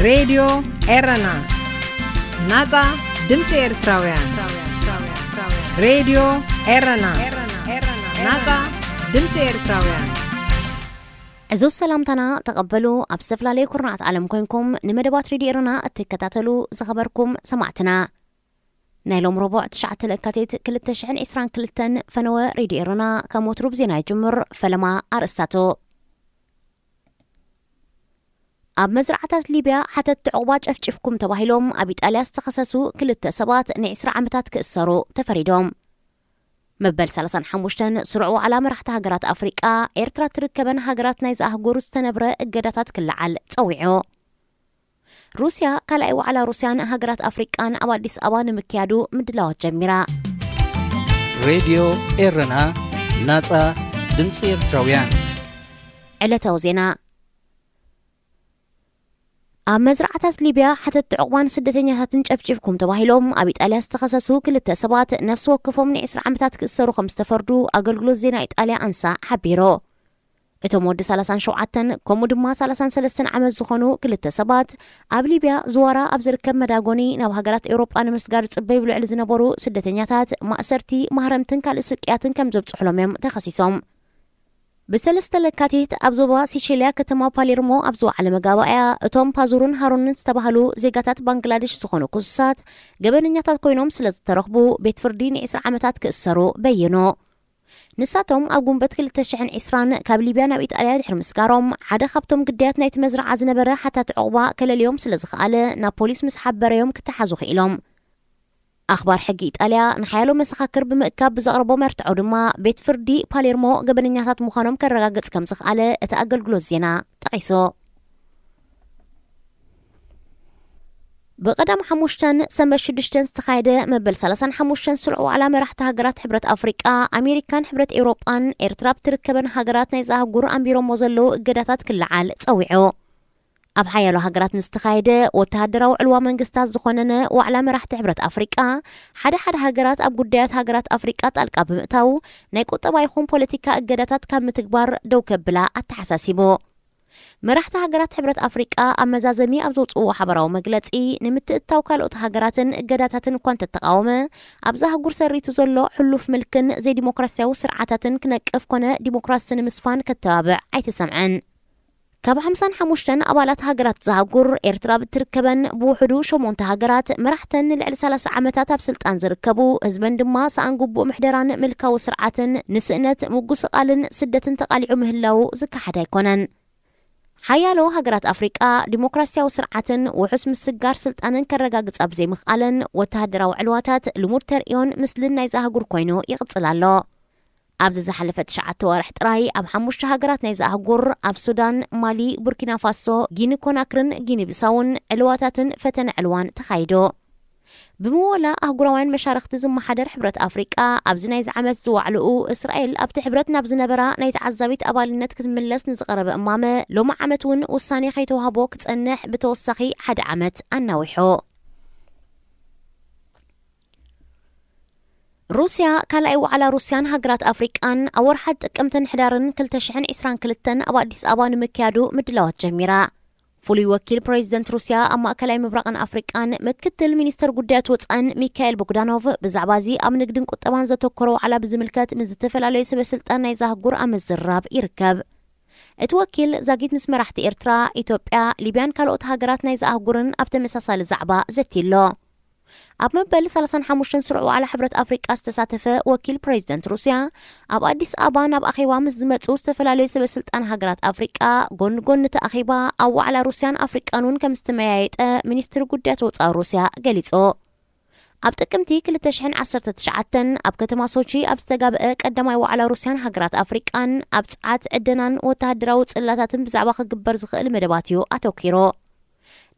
ሬድዮ ኤረና፣ ናጻ ድምጺ ኤርትራውያን። ሬድዮ ኤረና፣ ናጻ ድምጺ ኤርትራውያን። ዕዙዝ ሰላምታና ተቐበሉ። ኣብ ዝተፈላለየ ኩርናዓት ዓለም ኮይንኩም ንመደባት ሬድዮ ኤረና እትከታተሉ ዝኸበርኩም ሰማዕትና፣ ናይ ሎም ረቡዕ ትሽዓተ ለካቲት ክልተ ሽሕን ዕስራን ክልተን ፈነወ ሬድዮ ኤረና ከም ወትሩ ብዜና ይጅምር። ፈለማ ኣርእስታቱ። ኣብ መዝርዓታት ሊብያ ሓተትቲ ዕቑባ ጨፍጭፍኩም ተባሂሎም ኣብ ኢጣልያ ዝተኸሰሱ ክልተ ሰባት ንዕስራ ዓመታት ክእሰሩ ተፈሪዶም። መበል ሰላሳን ሓሙሽተን ስሩዕ ዋዕላ መራሕቲ ሃገራት ኣፍሪቃ፣ ኤርትራ ትርከበን ሃገራት ናይዛ ኣህጉር ዝተነብረ እገዳታት ክለዓል ጸዊዑ። ሩስያ፣ ካልኣይ ዋዕላ ሩስያን ሃገራት ኣፍሪቃን ኣብ ኣዲስ ኣበባ ንምክያዱ ምድላዋት ጀሚራ። ሬድዮ ኤረና፣ ናጻ ድምጺ ኤርትራውያን። ዕለታዊ ዜና። ኣብ መዝርዓታት ሊብያ ሓተትቲ ዕቑባን ስደተኛታትን ጨፍጭፍኩም ተባሂሎም ኣብ ኢጣልያ ዝተኸሰሱ ክልተ ሰባት ነፍሲ ወከፎም ንዕስራ ዓመታት ክእሰሩ ከም ዝተፈርዱ ኣገልግሎት ዜና ኢጣልያ ኣንሳ ሓቢሩ። እቶም ወዲ ሰላሳን ሸውዓተን ከምኡ ድማ ሰላሳን ሰለስተን ዓመት ዝኾኑ ክልተ ሰባት ኣብ ሊብያ ዝዋራ ኣብ ዝርከብ መዳጎኒ ናብ ሃገራት ኤውሮጳ ንምስጋር ዝጽበዩ ልዕሊ ዝነበሩ ስደተኛታት ማእሰርቲ፣ ማህረምትን ካልእ ስቅያትን ከም ዘብጽሑሎም እዮም ተኸሲሶም። ብሰለስተ ለካቲት ኣብ ዞባ ሲሸልያ ከተማ ፓሌርሞ ኣብ ዝወዓለ መጋባእያ፣ እቶም ፓዙርን ሃሩንን ዝተባህሉ ዜጋታት ባንግላደሽ ዝኾኑ ክሱሳት ገበነኛታት ኮይኖም ስለ ዝተረኽቡ፣ ቤት ፍርዲ ንዕስራ ዓመታት ክእሰሩ በይኑ። ንሳቶም ኣብ ጉንበት ክልተ ሽሕን ዕስራን ካብ ሊብያ ናብ ኢጣልያ ድሕሪ ምስጋሮም፣ ሓደ ካብቶም ግዳያት ናይቲ መዝርዓ ዝነበረ ሓታቲ ዕቑባ ከለልዮም ስለ ዝኸኣለ፣ ናብ ፖሊስ ምስ ሓበረዮም ክተሓዙ ክኢሎም። ኣኽባር ሕጊ ኢጣልያ ንሓያሎ መሰኻክር ብምእካብ ብዘቕረቦ መርትዖ ድማ፣ ቤት ፍርዲ ፓሌርሞ ገበነኛታት ምዃኖም ከረጋግጽ ከም ዝኸኣለ እቲ ኣገልግሎት ዜና ጠቒሱ። ብቐዳም ሓሙሽተን ሰንበት ሽዱሽተን ዝተኻየደ መበል ሰላሳን ሓሙሽተን ስሩዕ ዋዕላ መራሕቲ ሃገራት ሕብረት ኣፍሪቃ፣ ኣሜሪካን ሕብረት ኤውሮጳን ኤርትራ ብትርከበን ሃገራት ናይዛ ኣህጉር ኣንቢሮሞ ዘለዉ እገዳታት ክለዓል ጸዊዑ። ኣብ ሓያሎ ሃገራት ንዝተኻየደ ወተሃደራዊ ዕልዋ መንግስታት ዝኾነነ ዋዕላ መራሕቲ ሕብረት ኣፍሪቃ፣ ሓደ ሓደ ሃገራት ኣብ ጉዳያት ሃገራት ኣፍሪቃ ጣልቃ ብምእታው፣ ናይ ቁጠባ ይኹን ፖለቲካ እገዳታት ካብ ምትግባር ደው ከብላ ኣተሓሳሲቡ። መራሕቲ ሃገራት ሕብረት ኣፍሪቃ ኣብ መዛዘሚ ኣብ ዘውጽእዎ ሓበራዊ መግለጺ፣ ንምትእትታው ካልኦት ሃገራትን እገዳታትን እኳ እንተተቃወመ፣ ኣብዛ ኣህጉር ሰሪቱ ዘሎ ሕሉፍ ምልክን ዘይዲሞክራሲያዊ ስርዓታትን ክነቅፍ ኮነ ዲሞክራሲ ንምስፋን ከተባብዕ ኣይተሰምዐን። ካብ ሓምሳን ሓሙሽተን ኣባላት ሃገራት እዛ ኣህጉር፣ ኤርትራ ብትርከበን ብውሕዱ ሸሞንተ ሃገራት፣ መራሕተን ንልዕሊ ሰላሳ ዓመታት ኣብ ስልጣን ዝርከቡ፣ ህዝበን ድማ ሰኣን ግቡእ ምሕደራን ምልካዊ ስርዓትን ንስእነት፣ ምጉስቓልን ስደትን ተቓሊዑ ምህላዉ ዝከሓድ ኣይኮነን። ሓያሎ ሃገራት ኣፍሪቃ ዲሞክራሲያዊ ስርዓትን ውሑስ ምስግጋር ስልጣንን ከረጋግጻ ብዘይምኽኣለን፣ ወተሃደራዊ ዕልዋታት ልሙድ ተርእዮን ምስልን ናይዛ ኣህጉር ኮይኑ ይቕጽል ኣሎ። ኣብዚ ዝሓለፈ ትሽዓተ ወርሕ ጥራይ ኣብ ሓሙሽተ ሃገራት ናይዛ ኣህጉር፣ ኣብ ሱዳን፣ ማሊ፣ ቡርኪና ፋሶ፣ ጊኒ ኮናክርን ጊኒ ቢሳውን ዕልዋታትን ፈተነ ዕልዋን ተኻይዱ። ብምወላ ኣህጉራውያን መሻርኽቲ ዝመሓደር ሕብረት ኣፍሪቃ፣ ኣብዚ ናይዚ ዓመት ዝዋዕልኡ፣ እስራኤል ኣብቲ ሕብረት ናብ ዝነበራ ናይ ተዓዛቢት ኣባልነት ክትምለስ ንዝቐረበ እማመ፣ ሎሚ ዓመት እውን ውሳኔ ከይተዋህቦ ክጸንሕ ብተወሳኺ ሓደ ዓመት ኣናዊሑ። ሩስያ፣ ካልኣይ ዋዕላ ሩስያን ሃገራት ኣፍሪቃን ኣብ ወርሓት ጥቅምትን ሕዳርን ክልተ ሽሕን ዕስራን ክልተን ኣብ ኣዲስ ኣበባ ንምክያዱ ምድላዋት ጀሚራ። ፍሉይ ወኪል ፕሬዚደንት ሩስያ ኣብ ማእከላይ ምብራቕን ኣፍሪቃን ምክትል ሚኒስተር ጉዳያት ወጻእን ሚካኤል ቦግዳኖቭ ብዛዕባ እዚ ኣብ ንግድን ቁጠባን ዘተኮረ ዋዕላ ብዝምልከት ምስ ዝተፈላለዩ ሰበ ስልጣን ናይዛ ኣህጉር ኣብ ምዝርራብ ይርከብ። እቲ ወኪል ዛጊት ምስ መራሕቲ ኤርትራ፣ ኢትዮጵያ፣ ሊብያን ካልኦት ሃገራት ናይዛ ኣህጉርን ኣብ ተመሳሳሊ ዛዕባ ዘትዩ ኣሎ። ኣብ መበል ሰላሳን ሓሙሽተን ስሩዕ ዋዕላ ሕብረት ኣፍሪቃ ዝተሳተፈ ወኪል ፕሬዚደንት ሩስያ፣ ኣብ ኣዲስ ኣበባ ናብ ኣኼባ ምስ ዝመጹ ዝተፈላለዩ ሰበ ስልጣን ሃገራት ኣፍሪቃ፣ ጎኒ ጎኒ እቲ ኣኼባ ኣብ ዋዕላ ሩስያን ኣፍሪቃን እውን ከም ዝተመያየጠ ሚኒስትሪ ጉዳያት ወጻኢ ሩስያ ገሊጹ። ኣብ ጥቅምቲ ክልተ ሽሕን ዓሰርተ ትሽዓተን ኣብ ከተማ ሶቺ ኣብ ዝተጋብአ ቀዳማይ ዋዕላ ሩስያን ሃገራት ኣፍሪቃን ኣብ ጸዓት ዕደናን ወተሃደራዊ ጽላታትን ብዛዕባ ክግበር ዝኽእል መደባት እዩ ኣተኲሩ።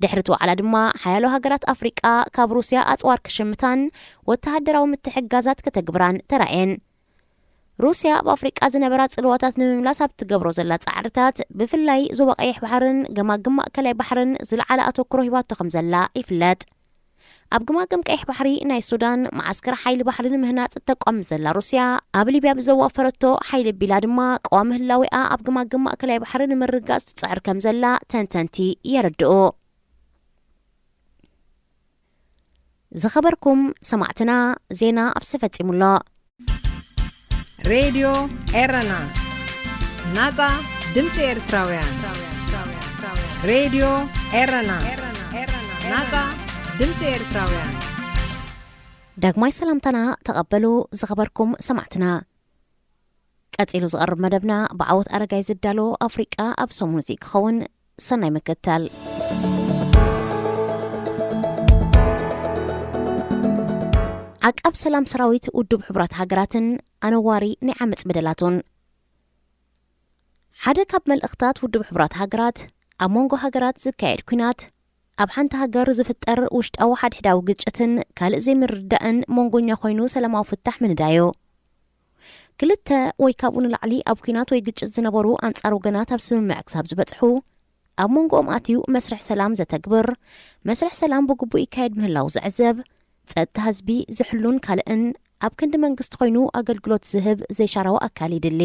ድሕሪ እቲ ዋዕላ ድማ ሓያሎ ሃገራት ኣፍሪቃ ካብ ሩስያ ኣጽዋር ክሽምታን ወተሃደራዊ ምትሕግጋዛት ከተግብራን ተራእየን። ሩስያ ኣብ ኣፍሪቃ ዝነበራ ጽልዋታት ንምምላስ ኣብ ትገብሮ ዘላ ጻዕርታት፣ ብፍላይ ዞባ ቀይሕ ባሕርን ገማግም ማእከላይ ባሕርን ዝለዓለ ኣተኩሮ ሂባቶ ከም ዘላ ይፍለጥ። ኣብ ገማግም ቀይሕ ባሕሪ ናይ ሱዳን መዓስከር ሓይሊ ባሕሪ ንምህናጽ እተቋምት ዘላ ሩስያ፣ ኣብ ሊብያ ብዘዋፈረቶ ሓይሊ ኣቢላ ድማ ቀዋሚ ህላዌኣ ኣብ ገማግም ማእከላይ ባሕሪ ንምርግጋጽ ትጽዕር ከም ዘላ ተንተንቲ የረድኡ። ዝኸበርኩም ሰማዕትና፣ ዜና ኣብ ተፈጺሙ ኣሎ። ሬድዮ ኤረና፣ ናጻ ድምጺ ኤርትራውያን። ሬድዮ ኤረና፣ ናጻ ድምጺ ኤርትራውያን። ዳግማይ ሰላምታና ተቐበሉ፣ ዝኸበርኩም ሰማዕትና። ቀጺሉ ዝቐርብ መደብና ብዓወት ኣረጋይ ዝዳሎ ኣፍሪቃ ኣብ ሰሙን እዚ ክኸውን። ሰናይ ምክትታል። ዓቃብ ሰላም ሰራዊት ውድብ ሕቡራት ሃገራትን ኣነዋሪ ናይ ዓመጽ በደላቱን። ሓደ ካብ መልእኽታት ውድብ ሕቡራት ሃገራት፣ ኣብ መንጎ ሃገራት ዝካየድ ኲናት፣ ኣብ ሓንቲ ሃገር ዝፍጠር ውሽጣዊ ሓድሕዳዊ ግጭትን ካልእ ዘይምርዳእን መንጎኛ ኮይኑ ሰላማዊ ፍታሕ ምንዳዩ። ክልተ ወይ ካብኡ ንላዕሊ ኣብ ኲናት ወይ ግጭት ዝነበሩ ኣንጻር ወገናት ኣብ ስምምዕ ክሳብ ዝበጽሑ፣ ኣብ መንጎኦም ኣትዩ መስርሕ ሰላም ዘተግብር፣ መስርሕ ሰላም ብግቡእ ይካየድ ምህላው ዝዕዘብ፣ ጸጥታ ህዝቢ ዝሕሉን ካልእን ኣብ ክንዲ መንግስቲ ኮይኑ ኣገልግሎት ዝህብ ዘይሻራዊ ኣካል ይድሊ።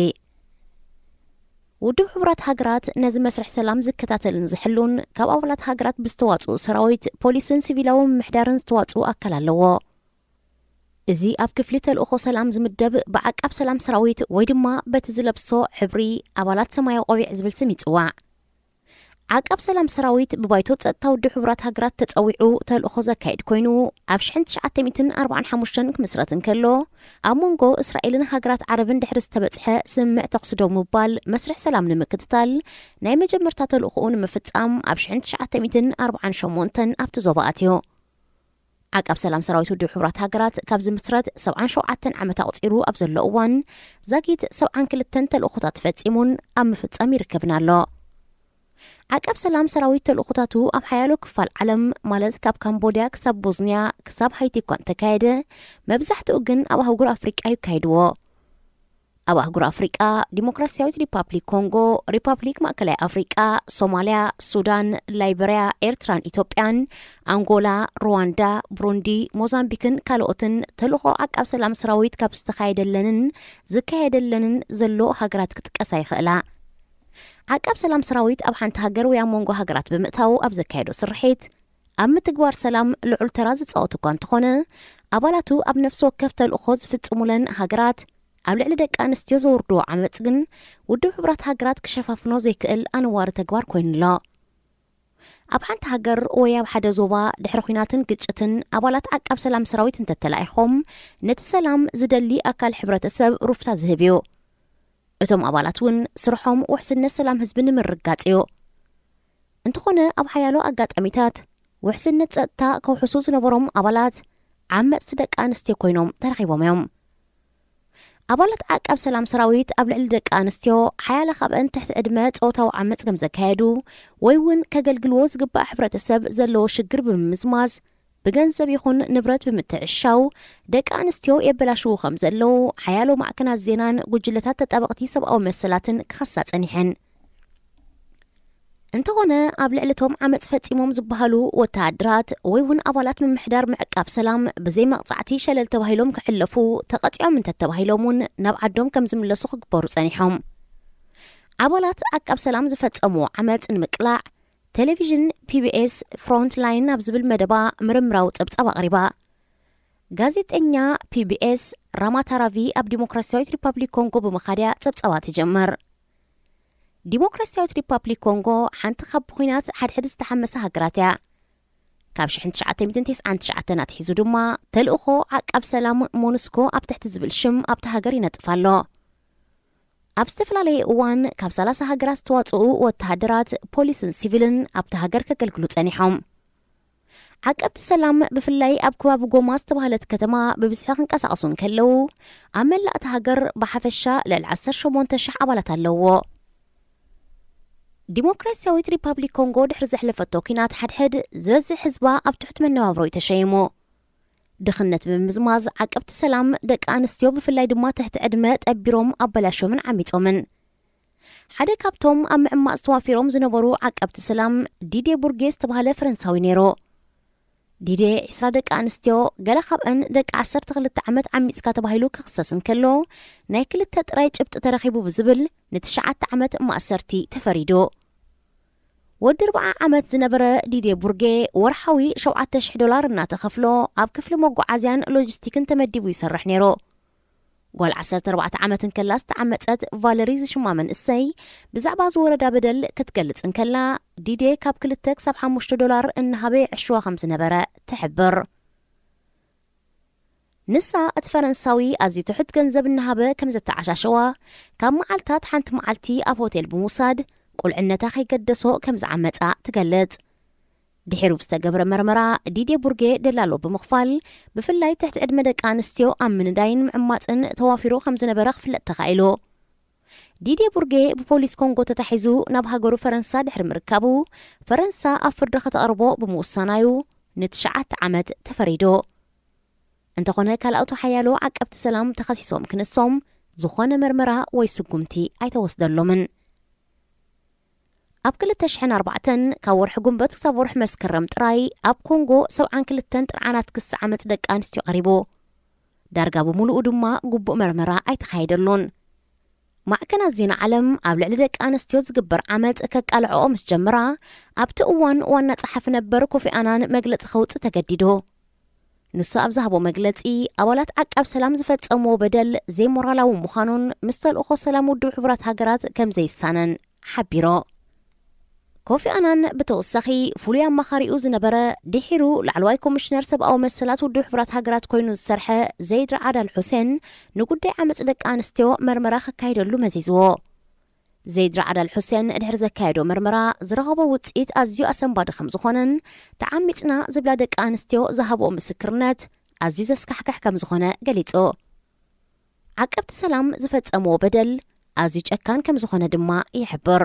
ውድብ ሕቡራት ሃገራት ነዚ መስርሕ ሰላም ዝከታተልን ዝሕሉን ካብ ኣባላት ሃገራት ብዝተዋጽኡ ሰራዊት፣ ፖሊስን ሲቪላዊ ምምሕዳርን ዝተዋጽኡ ኣካል ኣለዎ። እዚ ኣብ ክፍሊ ተልእኾ ሰላም ዝምደብ ብዓቃብ ሰላም ሰራዊት ወይ ድማ በቲ ዝለብሶ ሕብሪ ኣባላት ሰማያዊ ቆቢዕ ዝብል ስም ይጽዋዕ። ዓቃብ ሰላም ሰራዊት ብባይቶ ጸጥታ ውድብ ሕቡራት ሃገራት ተጸዊዑ ተልእኾ ዘካይድ ኮይኑ፣ ኣብ ሽሕን ትሽዓተ ሚእትን ኣርባዓን ሓሙሽተን ክምስረት እንከሎ፣ ኣብ መንጎ እስራኤልን ሃገራት ዓረብን ድሕሪ ዝተበጽሐ ስምምዕ ተኹሲ ደው ምባል መስርሕ ሰላም ንምክትታል ናይ መጀመርታ ተልእኾኡ ንምፍጻም ኣብ ሽሕን ትሽዓተ ሚእትን ኣርባዓን ሸሞንተን ኣብቲ ዞባ ኣትዩ። ዓቃብ ሰላም ሰራዊት ውድብ ሕቡራት ሃገራት ካብ ዝምስረት ሰብዓን ሸውዓተን ዓመት ኣቑጺሩ ኣብ ዘሎ እዋን፣ ዛጊት ሰብዓን ክልተን ተልእኾታት ፈጺሙን ኣብ ምፍጻም ይርከብን ኣሎ። ዓቃብ ሰላም ሰራዊት ተልእኾታቱ ኣብ ሓያሎ ክፋል ዓለም፣ ማለት ካብ ካምቦድያ ክሳብ ቦዝንያ፣ ክሳብ ሃይቲ እኳ እንተካየደ፣ መብዛሕትኡ ግን ኣብ ኣህጉር ኣፍሪቃ እዩ ኣካይድዎ። ኣብ ኣህጉር ኣፍሪቃ፣ ዲሞክራሲያዊት ሪፓብሊክ ኮንጎ፣ ሪፓብሊክ ማእከላይ ኣፍሪቃ፣ ሶማልያ፣ ሱዳን፣ ላይበርያ፣ ኤርትራን ኢትዮጵያን፣ ኣንጎላ፣ ሩዋንዳ፣ ብሩንዲ፣ ሞዛምቢክን ካልኦትን ተልእኾ ዓቃብ ሰላም ሰራዊት ካብ ዝተኻየደለንን ዝካየደለንን ዘሎ ሃገራት ክጥቀሳ ይኽእላ። ዓቃብ ሰላም ሰራዊት ኣብ ሓንቲ ሃገር ወይ ኣብ መንጎ ሃገራት ብምእታው ኣብ ዘካየዶ ስርሒት፣ ኣብ ምትግባር ሰላም ልዑል ተራ ዝጻወት እኳ እንተኾነ፣ ኣባላቱ ኣብ ነፍሲ ወከፍ ተልእኾ ዝፍጽሙለን ሃገራት ኣብ ልዕሊ ደቂ ኣንስትዮ ዘውርድዎ ዓመጽ ግን ውድብ ሕቡራት ሃገራት ክሸፋፍኖ ዘይክእል ኣነዋሪ ተግባር ኮይኑ ኣሎ። ኣብ ሓንቲ ሃገር ወይ ኣብ ሓደ ዞባ ድሕሪ ኲናትን ግጭትን ኣባላት ዓቃብ ሰላም ሰራዊት እንተተላኢኾም፣ ነቲ ሰላም ዝደሊ ኣካል ሕብረተሰብ ሩፍታ ዝህብ እዩ። እቶም ኣባላት እውን ስርሖም ውሕስነት ሰላም ህዝቢ ንምርግጋጽ እዩ። እንተኾነ ኣብ ሓያሎ ኣጋጣሚታት ውሕስነት ጸጥታ ከውሕሱ ዝነበሮም ኣባላት ዓመጽቲ ደቂ ኣንስትዮ ኮይኖም ተረኺቦም እዮም። ኣባላት ዓቃብ ሰላም ሰራዊት ኣብ ልዕሊ ደቂ ኣንስትዮ ሓያለ ካብአን ትሕቲ ዕድመ ጾታዊ ዓመጽ ከም ዘካየዱ ወይ እውን ከገልግልዎ ዝግባእ ሕብረተሰብ ዘለዎ ሽግር ብምምዝማዝ ብገንዘብ ይኹን ንብረት ብምትዕሻው ደቂ ኣንስትዮ የበላሽዉ ከም ዘለዉ ሓያሎ ማዕከናት ዜናን ጉጅለታት ተጣበቕቲ ሰብኣዊ መሰላትን ክኸሳ ጸኒሐን። እንተኾነ ኣብ ልዕሊ እቶም ዓመጽ ፈጺሞም ዝበሃሉ ወተሃደራት ወይ እውን ኣባላት ምምሕዳር ምዕቃብ ሰላም ብዘይ መቕጻዕቲ ሸለል ተባሂሎም ክሕለፉ፣ ተቐጺዖም እንተተባሂሎም እውን ናብ ዓዶም ከም ዝምለሱ ክግበሩ ጸኒሖም። ኣባላት ዓቃብ ሰላም ዝፈጸምዎ ዓመጽ ንምቅላዕ ቴሌቪዥን ፒ ቢ ኤስ ፍሮንት ላይን ኣብ ዝብል መደባ ምርምራዊ ጸብጻብ ኣቕሪባ። ጋዜጠኛ ፒ ቢ ኤስ ራማታራቪ ኣብ ዲሞክራሲያዊት ሪፓብሊክ ኮንጎ ብምኻድ እያ ጸብጻባ ትጅምር። ዲሞክራሲያዊት ሪፓብሊክ ኮንጎ ሓንቲ ካብ ብኲናት ሓድሕድ ዝተሓመሰ ሃገራት እያ። ካብ ሽሕን ትሽዓተ ሚእትን ተስዓን ትሽዓተን ኣትሒዙ ድማ ተልእኾ ዓቃብ ሰላም ሞኑስኮ ኣብ ትሕቲ ዝብል ሽም ኣብታ ሃገር ይነጥፍ ኣሎ። ኣብ ዝተፈላለየ እዋን ካብ ሰላሳ ሃገራት ዝተዋጽኡ ወተሃደራት፣ ፖሊስን ሲቪልን ኣብታ ሃገር ከገልግሉ ጸኒሖም። ዓቀብቲ ሰላም ብፍላይ ኣብ ከባቢ ጎማ ዝተባህለት ከተማ ብብዝሒ ክንቀሳቐሱ እንከለዉ፣ ኣብ መላእ እታ ሃገር ብሓፈሻ ልዕሊ ዓሰርተ ሸሞንተ ሽሕ ኣባላት ኣለዎ። ዲሞክራሲያዊት ሪፓብሊክ ኮንጎ ድሕሪ ዘሕለፈቶ ኲናት ሓድሕድ ዝበዝሕ ህዝባ ኣብ ትሑት መነባብሮ እዩ ተሸይሙ። ድኽነት ብምምዝማዝ ዓቀብቲ ሰላም ደቂ ኣንስትዮ ብፍላይ ድማ ትሕቲ ዕድመ ጠቢሮም ኣበላሾምን ዓሚጾምን። ሓደ ካብቶም ኣብ ምዕማጽ ተዋፊሮም ዝነበሩ ዓቀብቲ ሰላም ዲዴ ቡርጌ ዝተባህለ ፈረንሳዊ ነይሩ። ዲዴ ዒስራ ደቂ ኣንስትዮ፣ ገለ ካብአን ደቂ ዓሰርተ ክልተ ዓመት ዓሚጽካ ተባሂሉ ክኽሰስ እንከሎ፣ ናይ ክልተ ጥራይ ጭብጢ ተረኺቡ ብዝብል ንትሽዓተ ዓመት ማእሰርቲ ተፈሪዱ። ወዲ ኣርብዓ ዓመት ዝነበረ ዲዴ ቡርጌ ወርሓዊ ሸውዓተ ሽሕ ዶላር እናተኸፍሎ ኣብ ክፍሊ መጓዓዝያን ሎጂስቲክን ተመዲቡ ይሰርሕ ነይሩ። ጓል ዓሰርተ ኣርባዕተ ዓመት እንከላ ዝተዓመጸት ቫለሪ ዝሽማ መንእሰይ ብዛዕባ ዝወረዳ በደል ክትገልጽ እንከላ፣ ዲዴ ካብ ክልተ ክሳብ ሓሙሽተ ዶላር እናሃበ ይዕሽዋ ከም ዝነበረ ትሕብር። ንሳ እቲ ፈረንሳዊ ኣዝዩ ትሑት ገንዘብ እናሃበ ከም ዘተዓሻሸዋ፣ ካብ መዓልታት ሓንቲ መዓልቲ ኣብ ሆቴል ብምውሳድ ቁልዕነታ ከይገደሶ ከም ዝዓመጻ ትገልጽ። ድሒሩ ብዝተገብረ መርመራ፣ ዲዴ ቡርጌ ደላሎ ብምኽፋል፣ ብፍላይ ትሕቲ ዕድመ ደቂ ኣንስትዮ ኣብ ምንዳይን ምዕማጽን ተዋፊሩ ከም ዝነበረ ክፍለጥ ተኻኢሉ። ዲዴ ቡርጌ ብፖሊስ ኮንጎ ተታሒዙ ናብ ሃገሩ ፈረንሳ ድሕሪ ምርካቡ፣ ፈረንሳ ኣብ ፍርዲ ከተቕርቦ ብምውሳናዩ ንትሽዓተ ዓመት ተፈሪዱ። እንተኾነ ካልኣቱ ሓያሎ ዓቀብቲ ሰላም ተኸሲሶም ክንሶም ዝኾነ መርመራ ወይ ስጉምቲ ኣይተወስደሎምን። ኣብ ክልተ ሽሕን ኣርባዕተን ካብ ወርሒ ጉንበት ክሳብ ወርሒ መስከረም ጥራይ ኣብ ኮንጎ ሰብዓን ክልተን ጥርዓናት ክሲ ዓመጽ ደቂ ኣንስትዮ ቀሪቡ። ዳርጋ ብምሉኡ ድማ ግቡእ መርመራ ኣይተኻየደሉን። ማዕከናት ዜና ዓለም ኣብ ልዕሊ ደቂ ኣንስትዮ ዝግበር ዓመጽ ከቃልዐኦ ምስ ጀምራ፣ ኣብቲ እዋን ዋና ጸሓፊ ነበር ኮፊ ኣናን መግለጺ ከውጽእ ተገዲዱ። ንሱ ኣብ ዝሃቦ መግለጺ፣ ኣባላት ዓቃብ ሰላም ዝፈጸምዎ በደል ዘይሞራላዊ ምዃኑን ምስ ተልእኾ ሰላም ውድብ ሕቡራት ሃገራት ከም ዘይሳነን ሓቢሮ። ኮፊ ኣናን ብተወሳኺ ፍሉይ ኣማኻሪኡ ዝነበረ፣ ድሒሩ ላዕለዋይ ኮሚሽነር ሰብኣዊ መሰላት ውድብ ሕቡራት ሃገራት ኮይኑ ዝሰርሐ ዘይድ ራዓድ ኣል ሑሴን ንጉዳይ ዓመጽ ደቂ ኣንስትዮ መርመራ ከካይደሉ መዚዝዎ። ዘይድ ራዓድ ኣል ሑሴን ድሕሪ ዘካየዶ መርመራ ዝረኸቦ ውጽኢት ኣዝዩ ኣሰንባዲ ከም ዝኾነን፣ ተዓሚጽና ዝብላ ደቂ ኣንስትዮ ዝሃብኦ ምስክርነት ኣዝዩ ዘስካሕክሕ ከም ዝኾነ ገሊጹ። ዓቀብቲ ሰላም ዝፈጸምዎ በደል ኣዝዩ ጨካን ከም ዝኾነ ድማ ይሕብር።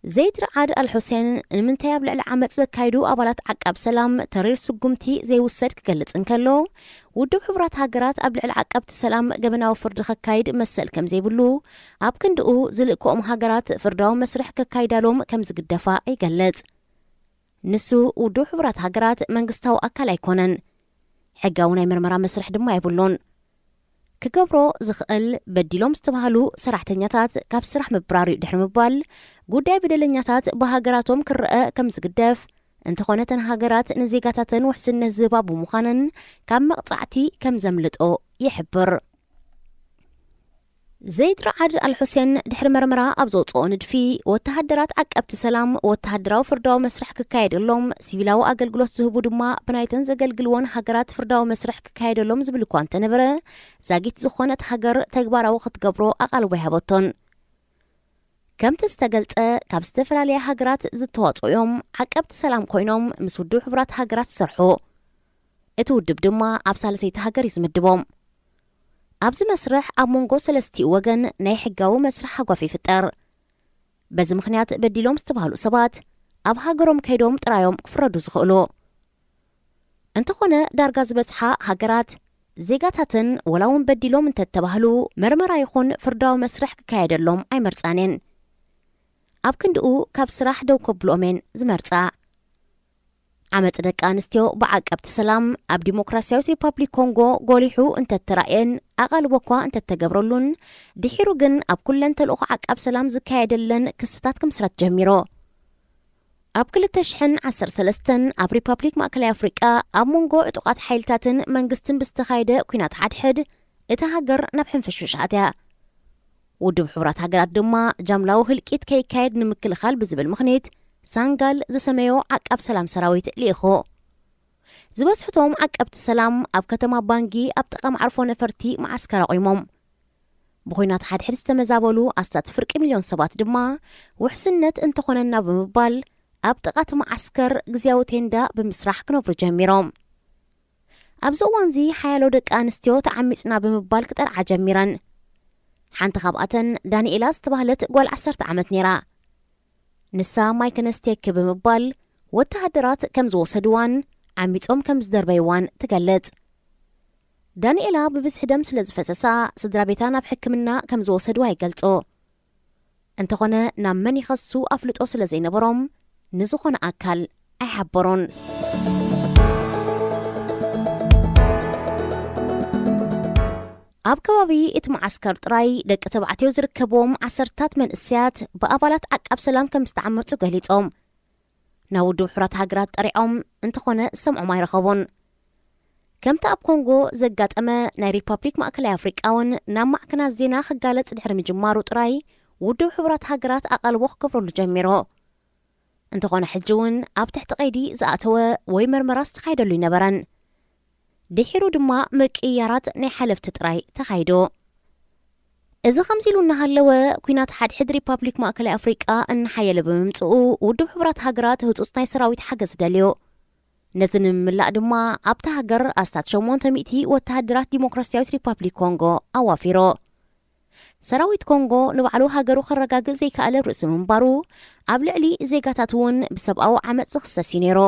ዘይድ ራዓድ ኣል ሑሴን ንምንታይ ኣብ ልዕሊ ዓመጽ ዘካይዱ ኣባላት ዓቃብ ሰላም ተሪር ስጉምቲ ዘይውሰድ ክገልጽ እንከሎ፣ ውድብ ሕቡራት ሃገራት ኣብ ልዕሊ ዓቀብቲ ሰላም ገበናዊ ፍርዲ ከካይድ መሰል ከም ዘይብሉ፣ ኣብ ክንድኡ ዝልእክኦም ሃገራት ፍርዳዊ መስርሕ ከካይዳሎም ከም ዝግደፋ ይገልጽ። ንሱ ውድብ ሕቡራት ሃገራት መንግስታዊ ኣካል ኣይኮነን። ሕጋዊ ናይ መርመራ መስርሕ ድማ የብሉን። ክገብሮ ዝኽእል በዲሎም ዝተባህሉ ሰራሕተኛታት ካብ ስራሕ ምብራር እዩ ድሕሪ ምባል፣ ጉዳይ በደለኛታት ብሃገራቶም ክረአ ከም ዝግደፍ፣ እንተኾነ እተን ሃገራት ንዜጋታተን ውሕስነት ዝህባ ብምዃነን ካብ መቕጻዕቲ ከም ዘምልጦ ይሕብር። ዘይድ ራዓድ ኣል ሑሴን ድሕሪ መርመራ ኣብ ዘውጽኦ ንድፊ፣ ወተሃደራት ዓቀብቲ ሰላም ወተሃደራዊ ፍርዳዊ መስርሕ ክካየደሎም፣ ሲቪላዊ ኣገልግሎት ዝህቡ ድማ ብናይተን ዘገልግልወን ሃገራት ፍርዳዊ መስርሕ ክካየደሎም ዝብል እኳ እንተነበረ፣ ዛጊት ዝኾነት ሃገር ተግባራዊ ክትገብሮ ኣቓልቦ ኣይሃበቶን። ከምቲ ዝተገልጸ፣ ካብ ዝተፈላለያ ሃገራት ዝተዋጽኡ እዮም ዓቀብቲ ሰላም ኮይኖም ምስ ውድብ ሕቡራት ሃገራት ዝሰርሑ። እቲ ውድብ ድማ ኣብ ሳልሰይቲ ሃገር እዩ ዝምድቦም። ኣብዚ መስርሕ ኣብ መንጎ ሰለስቲኡ ወገን ናይ ሕጋዊ መስርሕ ሃጓፍ ይፍጠር። በዚ ምኽንያት በዲሎም ዝተባህሉ ሰባት ኣብ ሃገሮም ከይዶም ጥራዮም ክፍረዱ ዝኽእሉ። እንተኾነ ዳርጋ ዝበዝሓ ሃገራት ዜጋታተን ወላ እውን በዲሎም እንተተባህሉ መርመራ ይኹን ፍርዳዊ መስርሕ ክካየደሎም ኣይመርጻን እየን። ኣብ ክንድኡ ካብ ስራሕ ደው ከብልኦም እየን ዝመርጻ። ዓመጽ ደቂ ኣንስትዮ ብዓቀብቲ ሰላም ኣብ ዲሞክራሲያዊት ሪፓብሊክ ኮንጎ ጎሊሑ እንተተራእየን ኣቓልቦ እኳ እንተተገብረሉን፣ ድሒሩ ግን ኣብ ኩለን ተልእኾ ዓቃብ ሰላም ዝካየደለን ክስታት ክምስረት ጀሚሩ። ኣብ ክልተ ሽሕን ዓሰርተ ሰለስተን ኣብ ሪፓብሊክ ማእከላይ ኣፍሪቃ ኣብ መንጎ ዕጡቓት ሓይልታትን መንግስትን ብዝተኻየደ ኲናት ሓድሕድ እታ ሃገር ናብ ሕንፍሽፍሽ ኣትያ። ውድብ ሕቡራት ሃገራት ድማ ጃምላዊ ህልቂት ከይካየድ ንምክልኻል ብዝብል ምኽኒት ሳንጋል ዝሰመዮ ዓቃብ ሰላም ሰራዊት ልኢኹ። ዝበዝሕቶም ዓቀብቲ ሰላም ኣብ ከተማ ባንጊ ኣብ ጥቓ መዓርፎ ነፈርቲ መዓስከር ኣቑሞም። ብኹናት ሓድሕድ ዝተመዛበሉ ኣስታት ፍርቂ ሚልዮን ሰባት ድማ ውሕስነት እንተኾነና ብምባል ኣብ ጥቓ እቲ መዓስከር ግዝያዊ ቴንዳ ብምስራሕ ክነብሩ ጀሚሮም። ኣብዚ እዋንዚ ሓያሎ ደቂ ኣንስትዮ ተዓሚጽና ብምባል ክጠርዓ ጀሚረን። ሓንቲ ካብኣተን ዳንኤላ ዝተባህለት ጓል ዓሰርተ ዓመት ነይራ። ንሳ ማይክነስቴክ ብምባል ወተሃደራት ከም ዝወሰድዋን ዓሚጾም ከም ዝደርበይዋን ትገልጽ። ዳንኤላ ብብዝሒ ደም ስለ ዝፈሰሳ ስድራ ቤታ ናብ ሕክምና ከም ዝወሰድዋ ይገልጹ። እንተኾነ ናብ መን ይኸሱ ኣፍልጦ ስለ ዘይነበሮም ንዝኾነ ኣካል ኣይሓበሩን። ኣብ ከባቢ እቲ መዓስከር ጥራይ ደቂ ተባዕትዮ ዝርከብዎም ዓሰርታት መንእሰያት ብኣባላት ዓቃብ ሰላም ከም ዝተዓመጹ ገሊጾም። ናብ ውድብ ሕቡራት ሃገራት ጠሪዖም እንተኾነ ዝሰምዖም ኣይረኸቡን። ከምቲ ኣብ ኮንጎ ዘጋጠመ፣ ናይ ሪፓብሊክ ማእከላይ ኣፍሪቃ እውን ናብ ማዕከናት ዜና ክጋለጽ ድሕሪ ምጅማሩ ጥራይ ውድብ ሕቡራት ሃገራት ኣቓልቦ ክገብረሉ ጀሚሩ። እንተኾነ ሕጂ እውን ኣብ ትሕቲ ቀይዲ ዝኣተወ ወይ መርመራ ዝተኻየደሉ ኣይነበረን። ድሒሩ ድማ ምቅይያራት ናይ ሓለፍቲ ጥራይ ተኻይዱ። እዚ ከምዚ ኢሉ እናሃለወ፣ ኲናት ሓድሕድ ሪፓብሊክ ማእከላይ ኣፍሪቃ እናሓየለ ብምምጽኡ፣ ውድብ ሕቡራት ሃገራት ህጹጽ ናይ ሰራዊት ሓገዝ ደልዩ። ነዚ ንምምላእ ድማ ኣብታ ሃገር ኣስታት ሸሞንተ ሚእቲ ወተሃደራት ዲሞክራስያዊት ሪፓብሊክ ኮንጎ ኣዋፊሩ። ሰራዊት ኮንጎ ንባዕሉ ሃገሩ ከረጋግእ ዘይከኣለ ርእሲ ምንባሩ፣ ኣብ ልዕሊ ዜጋታት እውን ብሰብኣዊ ዓመጽ ዝኽሰስ እዩ ነይሩ።